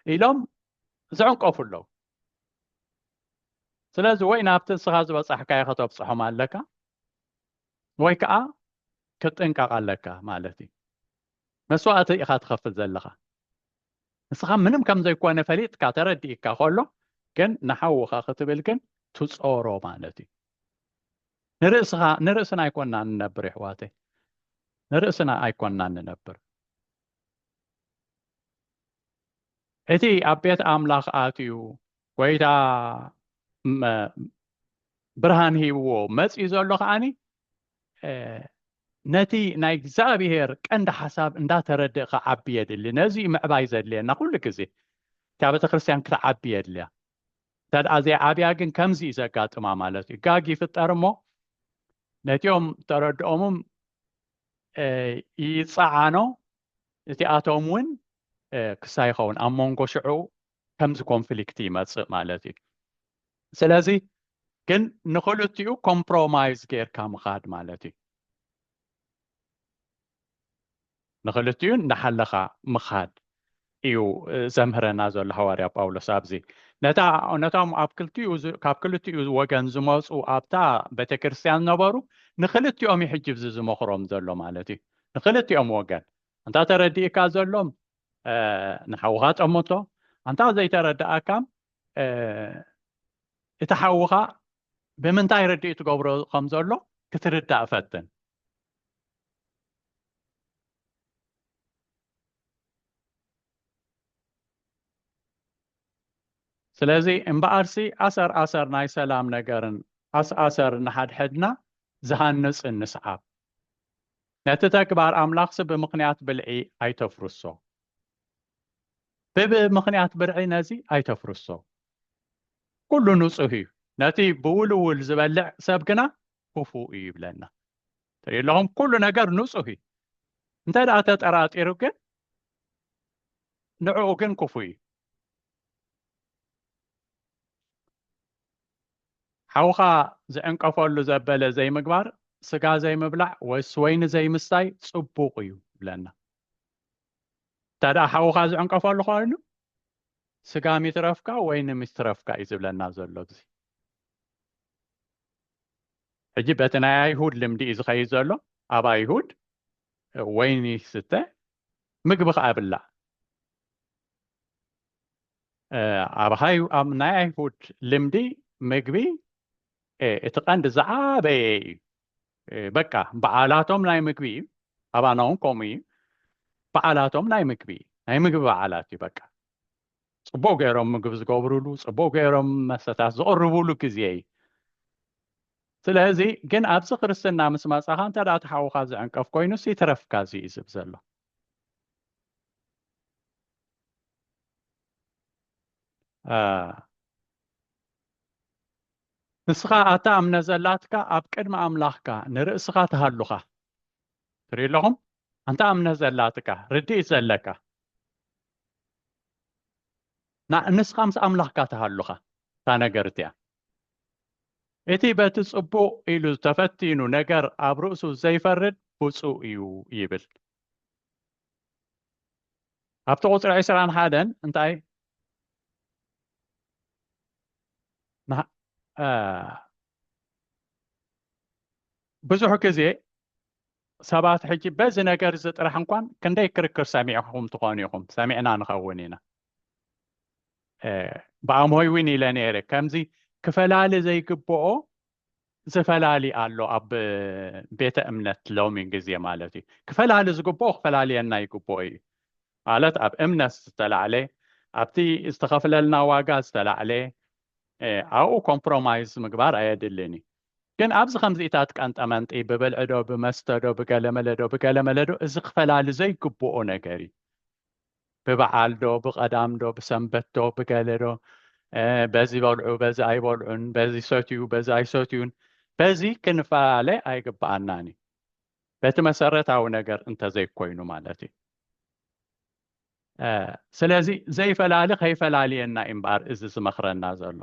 ኢሎም ዘዕንቀፉ ኣለዉ። ስለዚ ወይ ናብቲ ንስኻ ዝበፃሕካዮ ከተብፅሖም ኣለካ፣ ወይ ከዓ ክትጥንቀቕ ኣለካ ማለት እዩ። መስዋእቲ ኢኻ ትኸፍል ዘለኻ። ንስኻ ምንም ከም ዘይኮነ ፈሊጥካ ተረዲእካ ከሎ ግን ንሓውኻ ክትብል ግን ትጾሮ ማለት እዩ። ንርእስኻ ንርእስና ኣይኮና ንነብር የሕዋተይ፣ ንርእስና ኣይኮና ንነብር። እቲ ኣብ ቤት ኣምላኽ ኣትዩ ጎይታ ብርሃን ሂብዎ መጺኡ ዘሎ ከዓኒ ነቲ ናይ እግዚኣብሄር ቀንዲ ሓሳብ እንዳተረድእ ክዓቢ የድሊ። ነዚ ምዕባይ ዘድልየና ኩሉ ግዜ እታ ቤተክርስትያን ክትዓቢ የድልያ። እንተ ደኣ ዘይዓብያ ግን ከምዚ እዩ ዘጋጥማ ማለት እዩ። ጋግ ይፍጠር እሞ ነቲኦም ተረድኦምም ይፀዓኖ፣ እቲኣቶም እውን ክሳይ ይኸውን ኣብ መንጎ ሽዑ ከምዚ ኮንፍሊክት ይመፅእ ማለት እዩ። ስለዚ ግን ንክልቲኡ ኮምፕሮማይዝ ጌርካ ምኻድ ማለት እዩ። ንክልቲኡ እንዳሓለኻ ምኻድ እዩ ዘምህረና ዘሎ ሃዋርያ ጳውሎስ ኣብዚ። ነታ ነቶም ኣብ ክልቲኡ ካብ ክልቲኡ ወገን ዝመፁ ኣብታ ቤተክርስትያን ዝነበሩ ንክልቲኦም እዩ ሕጂ ብዚ ዝመኽሮም ዘሎ ማለት እዩ። ንክልቲኦም ወገን እንታ ተረዲእካ ዘሎም ንሓውኻ ጠምቶ፣ ኣንታ ዘይተረዳእካ እቲ ሓውኻ ብምንታይ ርድኢት ትገብሮ ከም ዘሎ ክትርዳእ ፈትን። ስለዚ እምበኣርሲ ኣሰር ኣሰር ናይ ሰላም ነገርን ኣስኣሰር ንሓድሕድና ዝሃንጽ ንስዓብ። ነቲ ተግባር ኣምላኽሲ ብምኽንያት ብልዒ ኣይተፍርሶ። ብብምኽንያት ብልዒ ነዚ ኣይተፍርሶ። ኩሉ ንጹህ እዩ። ነቲ ብውልውል ዝበልዕ ሰብ ግና ክፉእ እዩ ይብለና። ትርኢ ኣለኹም፣ ኩሉ ነገር ንጹህ እዩ። እንተ ደኣ ተጠራጢሩ ግን ንዕኡ ግን ክፉእ እዩ። ሓውኻ ዝዕንቀፈሉ ዘበለ ዘይምግባር፣ ስጋ ዘይምብላዕ ወይስ ወይኒ ዘይምስታይ ጽቡቕ እዩ ይብለና። እንተ ደኣ ሓውኻ ዝዕንቀፈሉ ኮይኑ፣ ስጋም ይትረፍካ ወይንም ይትረፍካ እዩ ዝብለና ዘሎ እዚ። ሕጂ በቲ ናይ ኣይሁድ ልምዲ እዩ ዝኸይድ ዘሎ። ኣብ ኣይሁድ ወይኒ ይስተ፣ ምግቢ ከዓ ይብላዕ። ኣብ ናይ ኣይሁድ ልምዲ ምግቢ እቲ ቀንዲ ዝዓበየ እዩ። በቃ በዓላቶም ናይ ምግቢ እዩ። ኣባና እውን ከምኡ እዩ። በዓላቶም ናይ ምግቢ እዩ። ናይ ምግቢ በዓላት እዩ። በቃ ጽቡቕ ገይሮም ምግቢ ዝገብሩሉ፣ ጽቡቕ ገይሮም መስተታት ዝቕርቡሉ ግዜ እዩ። ስለዚ ግን ኣብዚ ክርስትና ምስ መጻኻ እንተ ደኣ እቲ ሓውኻ ዝዕንቀፍ ኮይኑስ ይትረፍካ እዚ እዩ ዝብል ዘሎ። እ፣ ንስኻ ኣታ እምነት ዘላትካ ኣብ ቅድሚ ኣምላኽካ ንርእስኻ ትሃሉኻ። ትርኢ ኣለኹም? ኣንታ እምነት ዘላትካ፣ ርድኢት ዘለካ፣ ና-፣ ንስኻ ምስ ኣምላኽካ ትሃሉኻ። እታ ነገር እቲኣ፣ እቲ በቲ ጽቡቕ ኢሉ ተፈቲኑ ነገር ኣብ ርእሱ ዘይፈርድ ብፁዕ እዩ ይብል። ኣብቲ ቁጽሪ ዕስራን ሓደን እንታይ ንሃ-፣ እ፣ ብዙሕ ግዜ ሰባት ሕጂ በዚ ነገር እዚ ጥራሕ እንኳን ክንደይ ክርክር ሰሚዕኹም ትኾኑ ኢኹም፣ ሰሚዕና ንኸውን ኢና። እ፣ ብኣምሆይ እውን ኢለ ነይረ፣ ከምዚ ክፈላሊ ዘይግብኦ ዝፈላሊ ኣሎ ኣብ ቤተ እምነት ሎሚ ግዜ ማለት እዩ። ክፈላሊ ዝግብኦ ክፈላልየና ይግብኦ እዩ። ማለት ኣብ እምነት ዝተላዕለ፣ ኣብቲ ዝተኸፍለልና ዋጋ ዝተላዕለ፣ እ፣ ኣብኡ ኮምፕሮማይዝ ምግባር ኣየድልን እዩ። ግን ኣብዚ ከምዚኢታት ቀንጠመንጢ ብብልዒ ዶ፣ ብመስተ ዶ፣ ብገለመለ ዶ፣ ብገለመለ ዶ፣ እዚ ክፈላሊ ዘይግብኦ ነገር እዩ። ብበዓል ዶ፣ ብቐዳም ዶ፣ ብሰንበት ዶ፣ ብገለ ዶ፣ እ፣ በዚ በልዑ፣ በዚ ኣይበልዑን፣ በዚ ሰትዩ፣ በዚ ኣይሰትዩን፣ በዚ ክንፈላለ ኣይግብኣናን እዩ። በቲ መሰረታዊ ነገር እንተዘይኮይኑ ማለት እዩ። እ፣ ስለዚ ዘይፈላሊ ከይፈላልየና እዩ እምበኣር እዚ ዝመኽረና ዘሎ።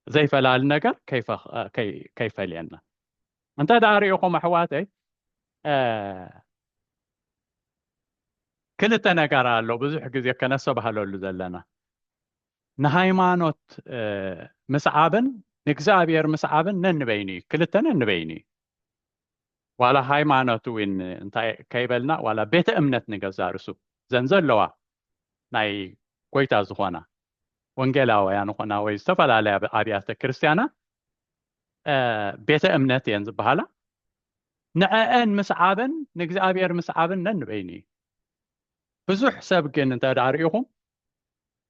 ዘይፈላሊ ነገር ከይፈኽ-፣ እ፣ ከይ-፣ ከይፈልየና። እንተ ደኣ ርኢኹም ኣሕዋተይ፣ እ፣ ክልተ ነገር ኣሎ ብዙሕ ግዜ ከነስተባህለሉ ዘለና። ንሃይማኖት፣ እ፣ ምስዓብን ንእግዚኣብሔር ምስዓብን ነንበይኑ እዩ። ክልተ ነንበይኑ እዩ። ዋላ ሃይማኖት እውን እንታይ ከይበልና፣ ዋላ ቤተ እምነት ንገዛ ርእሱ፣ ዘን ዘለዋ ናይ ጎይታ ዝኾና ወንጌላውያን ኾና ወይ ዝተፈላለያ ኣብ-፣ ኣብያተ ክርስቲያና፣ እ፣ ቤተ እምነት እየን ዝበሃላ። ንዐአን ምስዓብን ንእግዚኣብሔር ምስዓብን ነንበይኑ እዩ። ብዙሕ ሰብ ግን እንተ ደኣ ርኢኹም፣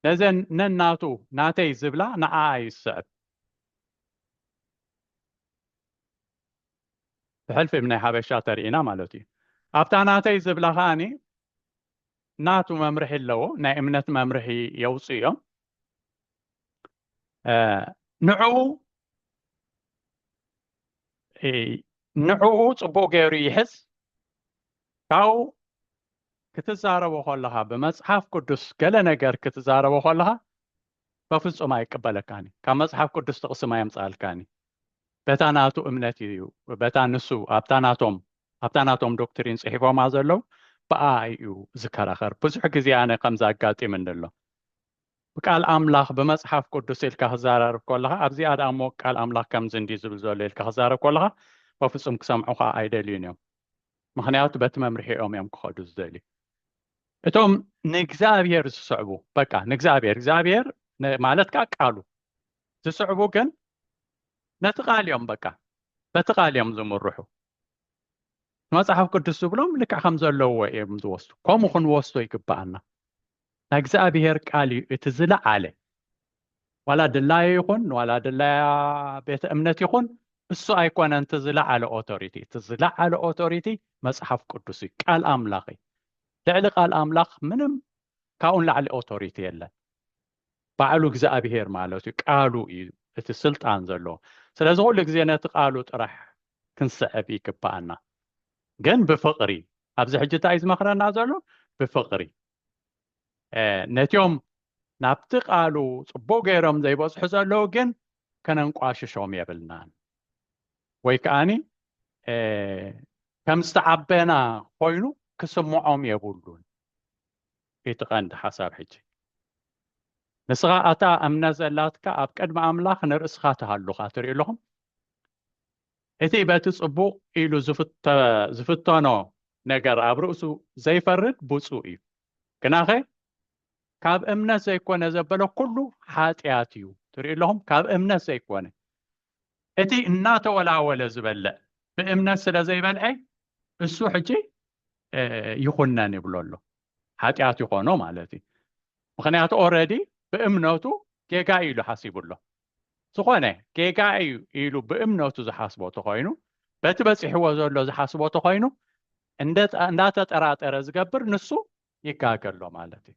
ነዘን ነናቱ ናተይ ዝብላ ንዓኣ ይስዕብ። ብሕልፊ ናይ ሓበሻ ተርኢና ማለት እዩ። ኣብታ ናተይ ዝብላ ከኣኒ ናቱ መምርሒ ኣለዎ፣ ናይ እምነት መምርሒ የውፅኡ እዮም። እ፣ ንዕኡ፣ እ፣ ንዕኡ ጽቡቕ ገይሩ ይሕዝ። ካብኡ ክትዛረቦ ከለኻ፣ ብመጽሓፍ ቅዱስ ገለ ነገር ክትዛረቦ ከለኻ፣ በፍጹም ኣይቅበለካን እዩ። ካብ መጽሓፍ ቅዱስ ጥቕሲ ኣየምጽኣልካን እዩ። በታ ናቱ እምነት እዩ፣ በታ ንሱ፣ ኣብታ ናቶም፣ ኣብታ ናቶም ዶክትሪን ጽሒፎማ ዘለዉ፣ ብኣ እዩ ዝከራኸር። ብዙሕ ግዜ ኣነ ከምዚ ኣጋጢምኒ ኣሎ። ብቃል ኣምላኽ፣ ብመጽሓፍ ቅዱስ ኢልካ ክዛረብ ከለኻ፣ ኣብዚኣ ደኣ እሞ ቃል ኣምላኽ ከምዚ እንድዩ ዝብል ዘሎ ኢልካ ክዛረብ ከለኻ፣ በፍጹም ክሰምዑኻ ኣይደልዩን እዮም። ምኽንያቱ በቲ መምርሒኦም እዮም ክኸዱ ዝደልዩ። እቶም ንእግዚኣብሔር ዝስዕቡ፣ በቃ ንእግዚኣብሔር፣ እግዚኣብሔር ነ-፣ ማለት ከኣ ቃሉ ዝስዕቡ ግን ነቲ ቃል እዮም፣ በቃ በቲ ቃል እዮም ዝምርሑ። መጽሓፍ ቅዱስ ዝብሎም ልክዕ ከም ዘለውዎ እዮም ዝወስዱ። ከምኡ ክንወስዶ ይግብኣና። ናይ እግዚኣብሔር ቃል እዩ እቲ ዝለዓለ። ዋላ ድላዩ ይኹን፣ ዋላ ድላያ ቤተ እምነት ይኹን፣ እሱ ኣይኮነን እቲ ዝለዓለ ኦቶሪቲ። እቲ ዝለዓለ ኦቶሪቲ መጽሓፍ ቅዱስ እዩ፣ ቃል ኣምላኽ እዩ። ልዕሊ ቃል ኣምላኽ ምንም ካብኡ ንላዕሊ ኦቶሪቲ የለን። ባዕሉ እግዚኣብሔር ማለት እዩ፣ ቃሉ እዩ እቲ ስልጣን ዘለዎ። ስለዚ ኩሉ ግዜ ነቲ ቃሉ ጥራሕ ክንስዕብ ይግብኣና። ግን ብፍቕሪ፣ ኣብዚ ሕጂ እንታይ እዩ ዝመኽረና ዘሎ? ብፍቕሪ። እ፣ ነቲኦም ናብቲ ቃሉ ጽቡቕ ገይሮም ዘይበጽሑ ዘለዉ ግን ከነንቋሽሾም የብልናን። ወይ ከኣኒ፣ እ፣ ከም ዝተዓበና ኮይኑ ክስምዖም የብሉን። እቲ ቀንዲ ሓሳብ ሕጂ። ንስኻ ኣታ እምነት ዘላትካ ኣብ ቅድሚ ኣምላኽ ንርእስኻ ትሃሉኻ ትርኢ ኣለኹም። እቲ በቲ ጽቡቕ ኢሉ ዝፍተ-፣ ዝፍተኖ ነገር ኣብ ርእሱ ዘይፈርድ ብፁዕ እዩ። ግናኸ ካብ እምነት ዘይኮነ ዘበለ ኩሉ ሓጢኣት እዩ። ትርኢ ኣለኹም፣ ካብ እምነት ዘይኮነ። እቲ እናተወላወለ ዝበልዕ ብእምነት ስለ ዘይበልዐ እሱ ሕጂ፣ እ፣ ይኹነን ይብሎ ኣሎ። ሓጢኣት ይኾኖ ማለት እዩ። ምኽንያቱ ኦረዲ ብእምነቱ ጌጋ እዩ ኢሉ ሓሲቡ ኣሎ። ዝኾነ ጌጋ እዩ ኢሉ ብእምነቱ ዝሓስቦ ተኾይኑ፣ በቲ በጺሕዎ ዘሎ ዝሓስቦ ተኾይኑ፣ እንደ-፣ እንዳተጠራጠረ ዝገብር ንሱ ይጋገ ኣሎ ማለት እዩ።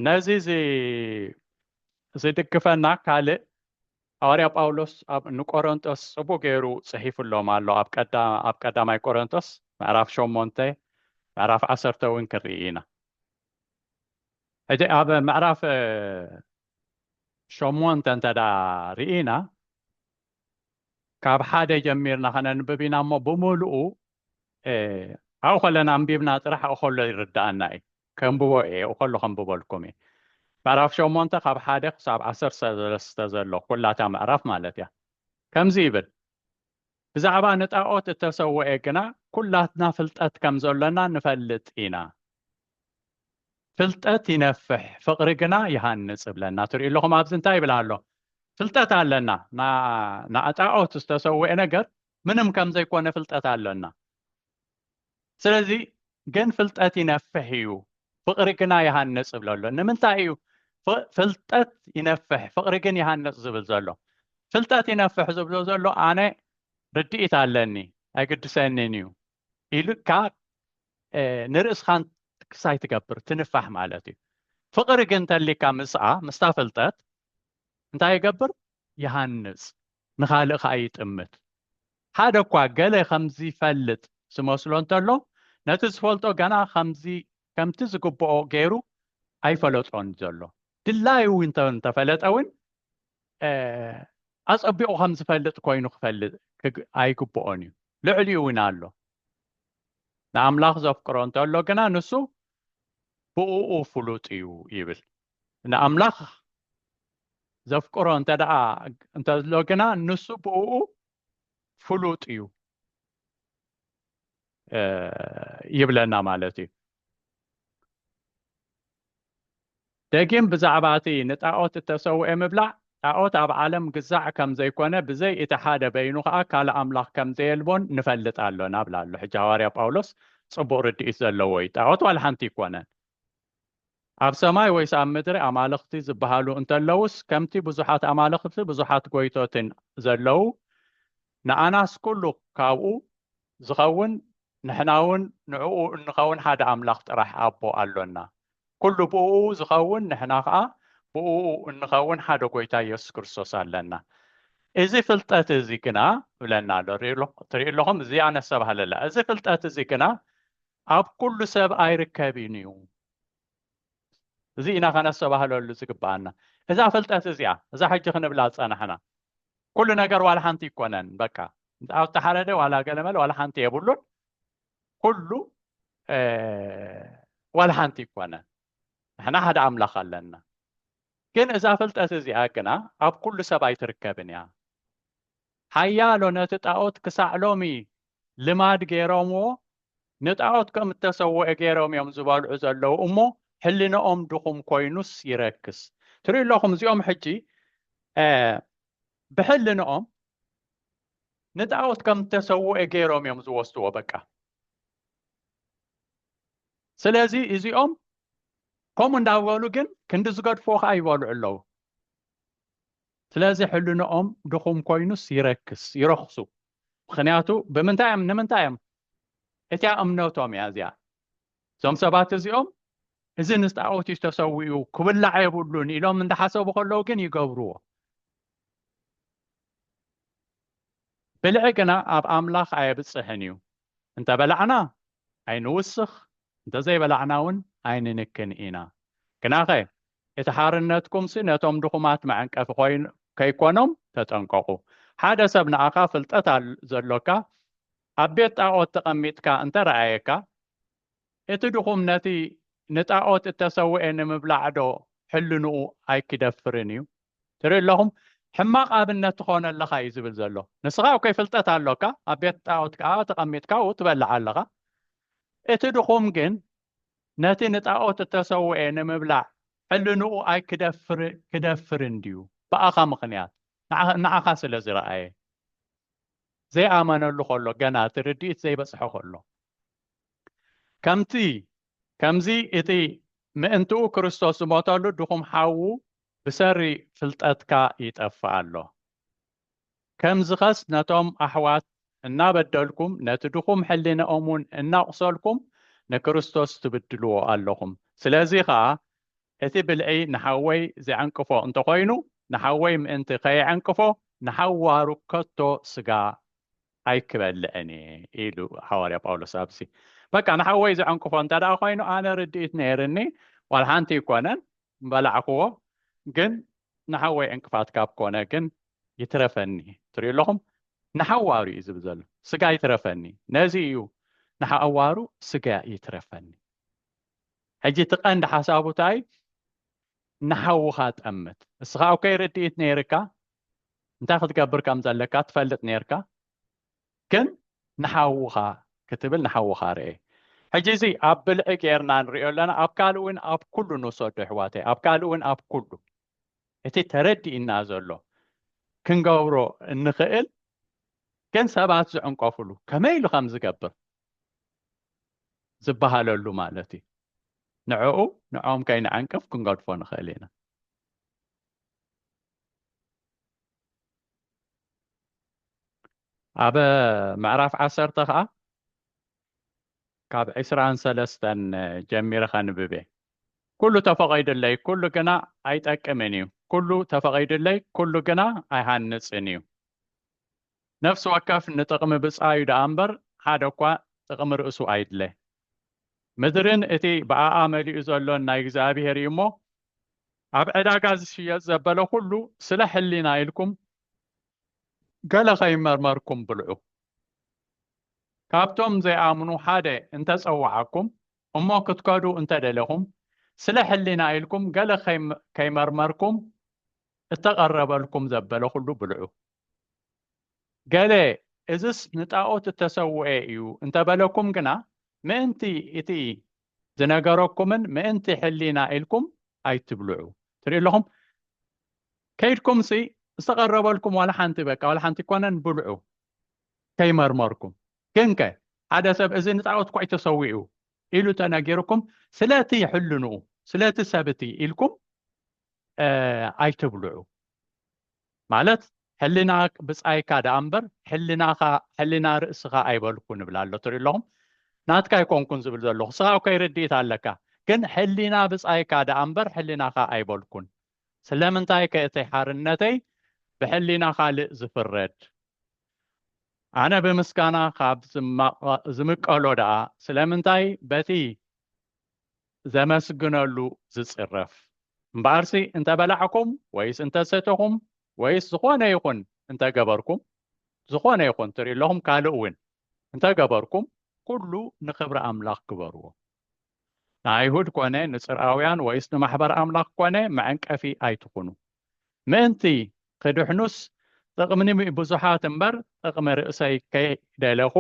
ነዚ ዝድግፈና ካልእ፣ ሃዋርያ ጳውሎስ ኣብ ንቆሮንቶስ ጽቡቅ ገይሩ ጽሒፉሎም ኣሎ። ኣብ ቀዳማይ ቆሮንቶስ ምዕራፍ ሸሞንተ፣ ምዕራፍ ዓሰርተ እውን ክንርኢ ኢና። ሕጂ ኣብ ምዕራፍ ሸሞንተ እንተ ርኢና፣ ካብ ሓደ ጀሚርና ከነንብብ ኢና እሞ፣ ብምሉኡ ኣብኡ ከለና ኣንቢብና ጥራሕ፣ ኣብኡ ከሎ ይርዳኣና እዩ። ከንብቦ እየ፣ ኣብኡ ከሎ ከንብበልኩም እየ። ምዕራፍ ሸሞንተ ካብ ሓደ ክሳብ ዓሰርተ ሰለስተ ዘሎ ኩላታ ምዕራፍ ማለት እያ። ከምዚ ይብል፣ ብዛዕባ ንጣዖት እተሰውኤ ግና ኩላትና ፍልጠት ከም ዘሎና ንፈልጥ ኢና። ፍልጠት ይነፍሕ፣ ፍቕሪ ግና ይሃንጽ እብለና። ትርእዩ ኣለኹም፣ ኣብዚ እንታይ ይብል ኣሎ? ፍልጠት ኣለና። ንጣዖት ዝተሰውኤ ነገር ምንም ከም ዘይኮነ ፍልጠት ኣለና። ስለዚ ግን ፍልጠት ይነፍሕ እዩ፣ ፍቕሪ ግና ይሃንጽ ይብል ኣሎ። ንምንታይ እዩ ፍልጠት ይነፍሕ ፍቕሪ ግን ይሃንጽ ዝብል ዘሎ? ፍልጠት ይነፍሕ ዝብሎ ዘሎ፣ ኣነ ርድኢት ኣለኒ፣ ኣይግድሰንን እዩ ኢልካ ንርእስኻ ክሳይ ትገብር ትንፋሕ ማለት እዩ። ፍቕሪ ግን እንተሊካ ምስኣ፣ ምስታ ፍልጠት እንታይ ይገብር? ይሃንጽ፣ ንኻልእ ኸኣ ይጥምት። ሓደ እኳ ገለ ከም ዝፈልጥ ዝመስሎ እንተሎ፣ ነቲ ዝፈልጦ ገና ከምዚ ከምቲ ዝግብኦ ገይሩ ኣይፈለጦን ዘሎ። ድላዩ እውን እንተ- እንተፈለጠ እውን፣ እ፣ ኣጸቢቑ ከም ዝፈልጥ ኮይኑ ክፈልጥ ክግ- ኣይግብኦን እዩ። ልዕሊኡ እውን ኣሎ። ንኣምላኽ ዘፍቅሮ እንተሎ ግና ንሱ ብእኡ ፍሉጥ እዩ ይብል። ንኣምላኽ ዘፍቅሮ እንተ ደኣ እንተሎ ግና ንሱ ብእኡ ፍሉጥ እዩ፣ እ፣ ይብለና ማለት እዩ። ደጊም ብዛዕባ እቲ ንጣዖት እተሰውኤ ምብላዕ፣ ጣዖት ኣብ ዓለም ግዛዕ ከም ዘይኮነ፣ ብዘይ እቲ ሓደ በይኑ ኸኣ ካልእ ኣምላኽ ከም ዘየልቦን ንፈልጥ ኣሎና ብላ ኣሎ። ሕጂ ሃዋርያ ጳውሎስ ጽቡቕ ርድኢት ዘለዎ እዩ። ጣዖት ዋላ ሓንቲ ኣይኮነን። ኣብ ሰማይ ወይስ ኣብ ምድሪ ኣማልኽቲ ዝበሃሉ እንተለውስ፣ ከምቲ ብዙሓት ኣማልኽቲ ብዙሓት ጎይቶትን ዘለዉ፣ ንኣናስ ኩሉ ካብኡ ዝኸውን፣ ንሕና እውን ንዕኡ እንኸውን ሓደ ኣምላኽ ጥራሕ ኣቦ ኣሎና። ኩሉ ብእኡ ዝኸውን፣ ንሕና ኸኣ ብእኡ እንኸውን ሓደ ጎይታ ኢየሱስ ክርስቶስ ኣለና። እዚ ፍልጠት እዚ ግና፣ ይብለና ኣሎ። ርእዩ ኣሎ-፣ ትርእዩ ኣለኹም? እዚኣ ነስተባህለላ። እዚ ፍልጠት እዚ ግና ኣብ ኩሉ ሰብ ኣይርከብን እዩ። እዚ ኢና ከነስተባህለሉ ዝግብኣና። እዛ ፍልጠት እዚኣ፣ እዛ ሕጂ ክንብላ ዝጸናሕና፣ ኩሉ ነገር ዋላ ሓንቲ ኣይኮነን። በቃ፣ ኣብ ተሓረደ ዋላ ገለመለ ዋላ ሓንቲ የብሉን። ኩሉ፣ እ፣ ዋላ ሓንቲ ኣይኮነን። ንሕና ሓደ ኣምላኽ ኣለና። ግን እዛ ፍልጠት እዚኣ ግና ኣብ ኩሉ ሰብ ኣይትርከብን እያ። ሓያሎ ነቲ ጣዖት ክሳዕ ሎሚ ልማድ ገይሮምዎ፣ ንጣዖት ከም እተሰውአ ገይሮም እዮም ዝበልዑ ዘለዉ እሞ፣ ሕልንኦም ድኹም ኮይኑስ ይረክስ። ትርእዩ ኣለኹም፣ እዚኦም ሕጂ፣ እ፣ ብሕልንኦም ንጣዖት ከም እተሰውአ ገይሮም እዮም ዝወስድዎ በቃ። ስለዚ እዚኦም ከምኡ እንዳበሉ ግን ክንዲ ዝገድፍዎ ከኣ ይበልዑ ኣለዉ። ስለዚ ሕልንኦም ድኹም ኮይኑስ ይረክስ፣ ይረኽሱ። ምኽንያቱ ብምንታይ እዮም፣ ንምንታይ እዮም? እቲኣ እምነቶም እያ እዚኣ። እዞም ሰባት እዚኦም እዚ ንጣዖት እዩ ተሰዊኡ፣ ክብላዕ የብሉን ኢሎም እንዳሓሰቡ ከለዉ ግን ይገብርዎ። ብልዒ ግና ኣብ ኣምላኽ ኣየብጽሕን እዩ። እንተ በላዕና ኣይንውስኽ፣ እንተ ዘይበላዕና እውን ኣይንንክን ኢና። ግናኸ እቲ ሓርነትኩምሲ ነቶም ድኹማት መዐንቀፊ ኮይን-፣ ከይኮኖም ተጠንቀቑ። ሓደ ሰብ ንኣኻ ፍልጠት ኣል-፣ ዘሎካ ኣብ ቤት ጣዖት ተቐሚጥካ እንተ ረኣየካ፣ እቲ ድኹም ነቲ ንጣዖት እተሰውኤ ንምብላዕ ዶ ሕልንኡ ኣይክደፍርን እዩ? ትርኢ ኣለኹም፣ ሕማቕ ኣብነት ትኾነለኻ እዩ ዝብል ዘሎ። ንስኻ እኮ ፍልጠት ኣሎካ፣ ኣብ ቤት ጣዖት ከኣ ተቐሚጥካ ኣብኡ ትበልዕ ኣለኻ። እቲ ድኹም ግን ነቲ ንጣዖት እተሰውኤ ንምብላዕ ሕልንኡ ኣይክደፍር-፣ ክደፍርን ድዩ? ብኣኻ ምኽንያት፣ ንዓ-፣ ንዓኻ ስለ ዝረኣየ። ዘይኣመነሉ ከሎ፣ ገና እቲ ርድኢት ዘይበጽሖ ከሎ። ከምቲ፣ ከምዚ እቲ ምእንትኡ ክርስቶስ ዝሞተሉ ድኹም ሓዉ ብሰሪ ፍልጠትካ ይጠፍእ ኣሎ። ከምዚኸስ ነቶም ኣሕዋት እናበደልኩም፣ ነቲ ድኹም ሕሊናኦም እውን እናቑሰልኩም ንክርስቶስ ትብድልዎ ኣለኹም። ስለዚ ኸኣ እቲ ብልዒ ንሓወይ ዘዕንቅፎ እንተኾይኑ፣ ንሓወይ ምእንቲ ከየዕንቅፎ፣ ንሓዋሩ ከቶ ስጋ ኣይክበልዕን እየ ኢሉ ሃዋርያ ጳውሎስ። ኣብዚ በቃ ንሓወይ ዘዕንቅፎ እንተ ደኣ ኮይኑ፣ ኣነ ርድኢት ነይርኒ፣ ዋላ ሓንቲ ኣይኮነን ምበላዕክዎ፣ ግን ንሓወይ ዕንቅፋት ካብ ኮነ ግን ይትረፈኒ። ትሪኡ ኣለኹም፣ ንሓዋሩ እዩ ዝብል ዘሎ። ስጋ ይትረፈኒ። ነዚ እዩ ንሓዋሩ ስጋ ይትረፈኒ። ሕጂ እቲ ቀንዲ ሓሳቡ እንታይ? ንሓውኻ ጠምት። እስኻ እኮ ርድኢት ነይርካ፣ እንታይ ክትገብር ከም ዘለካ ትፈልጥ ነይርካ፣ ግን ንሓውኻ ክትብል ንሓውኻ ርኤ። ሕጂ እዚ ኣብ ብልዒ ጌርና ንሪኦ ኣለና፣ ኣብ ካልእ እውን ኣብ ኩሉ ንውሰዶ ኣሕዋተይ፣ ኣብ ካልእ እውን ኣብ ኩሉ። እቲ ተረዲእና ዘሎ ክንገብሮ እንኽእል፣ ግን ሰባት ዝዕንቀፍሉ ከመይ ኢሉ ከም ዝገብር ዝበሃለሉ ማለት እዩ። ንዕኡ፣ ንዕኦም ከይንዕንቅፍ ክንገድፎ ንኽእል ኢና። ኣብ ምዕራፍ ዓሰርተ ኸዓ ካብ ዕስራን ሰለስተን ጀሚረ ከንብብ እየ። ኩሉ ተፈቒዱለይ፣ ኩሉ ግና ኣይጠቅምን እዩ። ኩሉ ተፈቒዱለይ፣ ኩሉ ግና ኣይሃንጽን እዩ። ነፍሲ ወከፍ ንጥቕሚ ብጻዩ ደኣ እምበር፣ ሓደ እኳ ጥቕሚ ርእሱ ኣይድለ። ምድርን እቲ ብኣኣ መሊኡ ዘሎን ናይ እግዚኣብሔር እዩ እሞ፣ ኣብ ዕዳጋ ዝሽየጥ ዘበለ ኩሉ ስለ ሕሊና ኢልኩም ገለ ከይመርመርኩም ብልዑ። ካብቶም ዘይኣምኑ ሓደ እንተጸውዓኩም፣ እሞ ክትከዱ እንተደለኹም፣ ስለ ሕሊና ኢልኩም ገለ ከይም-፣ ከይመርመርኩም እተቐረበልኩም ዘበለ ኩሉ ብልዑ። ገለ፣ "እዝስ ንጣኦት እተሰውኤ እዩ" እንተበለኩም ግና፣ ምእንቲ እቲ ዝነገረኩምን ምእንቲ ሕሊና ኢልኩም ኣይትብልዑ። ትሪኡ ኣለኹም፣ ከይድኩምሲ ዝተቐረበልኩም ዋላ ሓንቲ፣ በቃ ዋላ ሓንቲ ኮነን ብልዑ ከይመርመርኩም። ግንከ ሓደ ሰብ፣ "እዚ ንጣኦት እኳ እዩ ተሰዊኡ" ኢሉ ተነጊርኩም፣ ስለቲ ሕልንኡ፣ ስለቲ ሰብቲ ኢልኩም፣ እ፣ ኣይትብልዑ። ማለት ሕሊና ብጻይካ ደኣ እምበር፣ ሕሊናኻ፣ ሕሊና ርእስኻ ኣይበልኩ ንብል ኣሎ። ትሪኡ ኣለኹም፣ ናትካ ኣይኮንኩን ዝብል ዘለኹ። ስኻ እኮ ርድኢት ኣለካ፣ ግን ሕሊና ብጻይካ ደኣ እምበር፣ ሕሊናኻ ኣይበልኩን። ስለምንታይ ከ እቲ ሓርነተይ ብሕሊና ካልእ ዝፍረድ? ኣነ ብምስጋና ካብ ዝማ-፣ ዝምቀሎ ደኣ፣ ስለምንታይ በቲ ዘመስግነሉ ዝጽረፍ? እምበኣርሲ እንተ በላዕኩም ወይስ እንተ ሰተኹም ወይስ ዝኾነ ይኹን እንተ ገበርኩም፣ ዝኾነ ይኹን ትርኢ ኣለኹም፣ ካልእ እውን እንተ ገበርኩም፣ ኩሉ ንኽብሪ ኣምላኽ ግበርዎ። ንኣይሁድ ኮነ ንጽርኣውያን ወይስ ንማሕበር ኣምላኽ ኮነ መዐንቀፊ ኣይትኹኑ። ምእንቲ ክድሕኑስ ጥቕሚ ብዙሓት እምበር ጥቕሚ ርእሰይ ከይደለኹ፣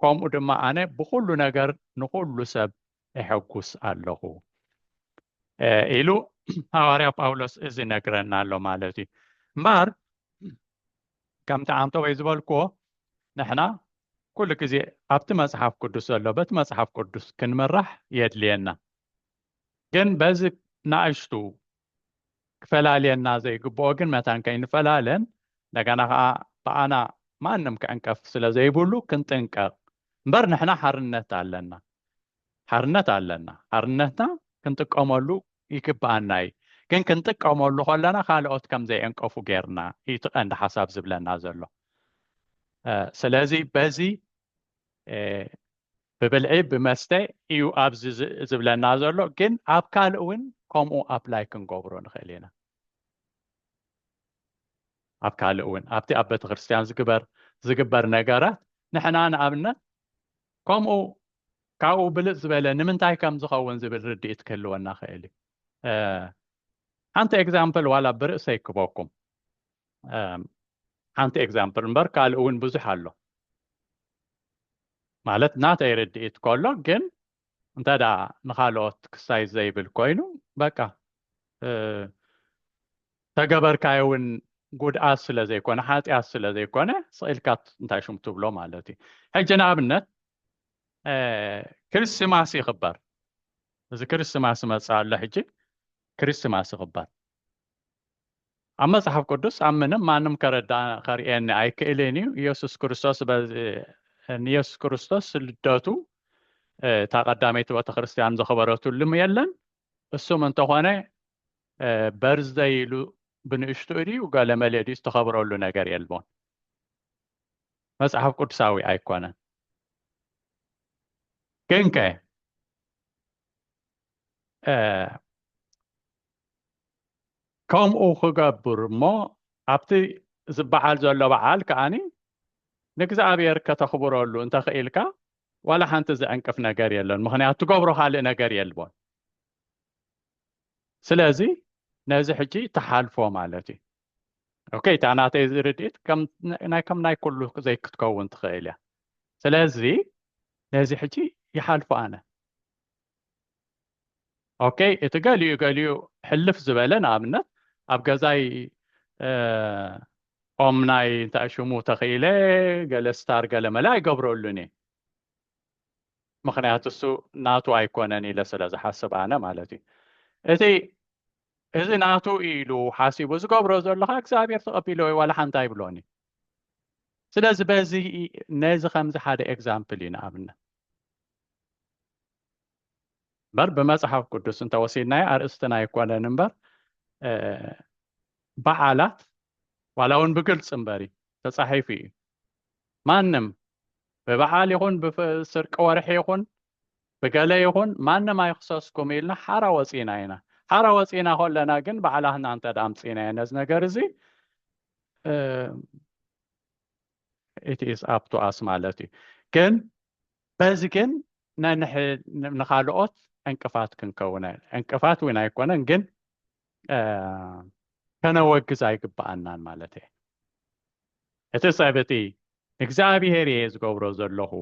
ከምኡ ድማ ኣነ ብኹሉ ነገር ንኹሉ ሰብ እሐጉስ ኣለኹ፣ እ፣ ኢሉ ሃዋርያ ጳውሎስ እዚ ነግረና ኣሎ ማለት እዩ። እምበኣር ከምቲ ዓንተወይ ዝበልክዎ፣ ንሕና ኩሉ ግዜ ኣብቲ መጽሓፍ ቅዱስ ዘሎ በቲ መጽሓፍ ቅዱስ ክንምራሕ የድልየና። ግን በዚ ንኣሽቱ ክፈላልየና ዘይግብኦ ግን መታን ከይንፈላለን፣ እንደገና ኸዓ ብኣና ማንም ክዕንቀፍ ስለ ዘይብሉ ክንጥንቀቕ እምበር፣ ንሕና ሓርነት ኣለና። ሓርነት ኣለና። ሓርነትና ክንጥቀመሉ ይግብኣና እዩ። ግን ክንጥቀመሉ ከለና ካልኦት ከም ዘይዕንቀፉ ጌርና እዩ እቲ ቀንዲ ሓሳብ ዝብለና ዘሎ። እ፣ ስለዚ በዚ፣ እ፣ ብብልዒ ብመስተ እዩ ኣብዚ ዝ-፣ ዝብለና ዘሎ፣ ግን ኣብ ካልእ እውን ከምኡ ኣፕላይ ክንገብሮ ንኽእል ኢና። ኣብ ካልእ እውን ኣብቲ ኣብ ቤተ ክርስቲያን ዝግበር፣ ዝግበር ነገራት ንሕና ንኣብነት ከምኡ ካብኡ ብልጽ ዝበለ ንምንታይ ከም ዝኸውን ዝብል ርድኢት ክህልወና ክእል እዩ። እ፣ ሓንቲ ኤግዛምፕል ዋላ ብርእሰይ ክበኩም። እ፣ ሓንቲ ኤግዛምፕል እምበር ካልእ እውን ብዙሕ ኣሎ። ማለት ናተይ ርድኢት ከሎ ግን እንተ ደኣ ንኻልኦት ክሳይ ዘይብል ኮይኑ በቃ፣ እ፣ ተገበርካዮ እውን ጉድኣት ስለ ዘይኮነ፣ ሓጢኣት ስለ ዘይኮነ፣ ስቕ ኢልካ እንታይ ሽም ትብሎ ማለት እዩ። ሕጂ ንኣብነት፣ እ፣ ክርስማስ ይኽበር። እዚ ክርስማስ ይመጽእ ኣሎ ሕጂ፣ ክርስማስ ይኽበር። ኣብ መጽሓፍ ቅዱስ ኣብ ምንም ማንም ከረዳ-፣ ከርእየኒ ኣይክእልን እዩ። ኢየሱስ ክርስቶስ በዚ፣ ንኢየሱስ ክርስቶስ ልደቱ፣ እ፣ እታ ቀዳመይቲ ቤተ ክርስቲያን ዘኽበረትሉም የለን። እሱም እንተኾነ በርዝደይ ኢሉ ብንእሽትኡ ድዩ ገለ መለ ድዩ ዝተኸብረሉ ነገር የልቦን። መጽሓፍ ቅዱሳዊ ኣይኮነን። ግንከ ከምኡ ክገብር እሞ ኣብቲ ዝበዓል ዘሎ በዓል ከዓኒ ንእግዚኣብሔር ከተኽብረሉ እንተኽኢልካ ዋላ ሓንቲ ዘዕንቅፍ ነገር የለን። ምኽንያቱ ትገብሮ ካልእ ነገር የልቦን። ስለዚ ነዚ ሕጂ ተሓልፎ ማለት እዩ። ኦኬ፣ እታ ናተይ ዝርድኢት ናይ ከም ናይ ኩሉ ዘይክትከውን ትኽእል እያ። ስለዚ ነዚ ሕጂ ይሓልፎ ኣነ። ኦኬ፣ እቲ ገሊኡ ገሊኡ ሕልፍ ዝበለ ንኣብነት ኣብ ገዛይ ኦም ናይ እንታይ ሽሙ ተኽኢለ ገለ ስታር ገለ መለ ኣይገብረሉን እየ። ምኽንያቱ እሱ ናቱ ኣይኮነን ኢለ ስለ ዝሓስብ ኣነ ማለት እዩ። እቲ እዚ ናቱ ኢሉ ሓሲቡ ዝገብሮ ዘሎ ከዓ እግዚኣብሔር ተቐቢሎ ወይ ዋላ ሓንቲ ኣይብሎን እዩ። ስለዚ በዚ ነዚ ከምዚ ሓደ ኤግዛምፕል እዩ ንኣብነት እምበር ብመፅሓፍ ቅዱስ እንተወሲድናዮ ኣርእስትና ኣይኮነን እምበር በዓላት ዋላ እውን ብግልፂ እምበሪ ተፃሒፉ እዩ። ማንም ብበዓል ይኹን ብስርቂ ወርሒ ይኹን ብገለ ይኹን ማንም ኣይክሰስኩም ኢልና ሓራ ወፂና ኢና። ሓራ ወፂና ከለና ግን ባዕላትና እንተ ኣምፂናዮ ነዚ ነገር እዚ it is up to us ማለት እዩ። ግን በዚ ግን ንኻልኦት ዕንቅፋት ክንከውን ዕንቅፋት እውን ኣይኮነን፣ ግን ከነወግዝ ኣይግባኣናን ማለት እየ። እቲ ሰብ እቲ ንእግዚኣብሔር እየ ዝገብሮ ዘለኹ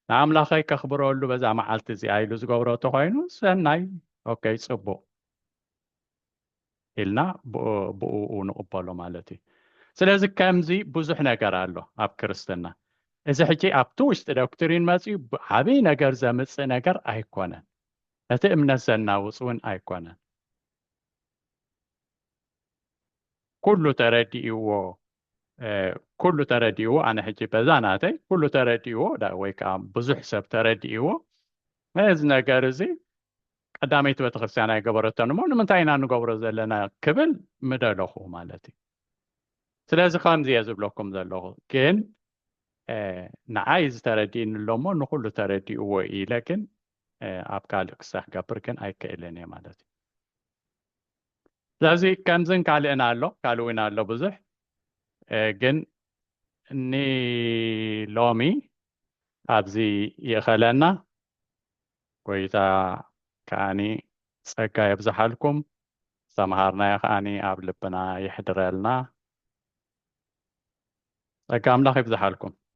ንኣምላኸይ ከኽብረሉ በዛ መዓልቲ እዚኣ ኢሉ ዝገብሮ ተኮይኑ ሰናይ፣ ኦኬ፣ ፅቡቕ ኢልና ብኡ ንቕበሎ ማለት እዩ። ስለዚ ከምዚ ብዙሕ ነገር ኣሎ ኣብ ክርስትና። እዚ ሕጂ ኣብቲ ውሽጢ ዶክትሪን መፅዩ ዓብይ ነገር ዘምፅእ ነገር ኣይኮነን። ነቲ እምነት ዘናውፅ እውን ኣይኮነን። ኩሉ ተረዲእዎ ኩሉ ተረዲእዎ ኣነ ሕጂ በዛ ናተይ ኩሉ ተረዲእዎ ወይ ከዓ ብዙሕ ሰብ ተረዲእዎ ነዚ ነገር እዚ ቀዳመይቲ ቤተክርስትያን ኣይገበረቶን እሞ ንምንታይ ኢና ንገብሮ ዘለና ክብል ምደለኹ ማለት እዩ። ስለዚ ከምዚ እየ ዝብለኩም ዘለኹ፣ ግን ንዓይ ዝተረዲእኒ ኣሎ እሞ ንኩሉ ተረዲእዎ ኢለ ግን ኣብ ካልእ ክሳብ ክገብር ግን ኣይክእልን እየ ማለት እዩ። ስለዚ ከምዝን ካልእን ኣሎ፣ ካልእ እውን ኣሎ ብዙሕ፣ ግን ንሎሚ ኣብዚ ይእኸለና። ጎይታ ከዓኒ ጸጋ የብዝሓልኩም፣ ዝተምሃርናዮ ከዓኒ ኣብ ልብና ይሕድረልና። ጸጋ ኣምላኽ ይብዝሓልኩም።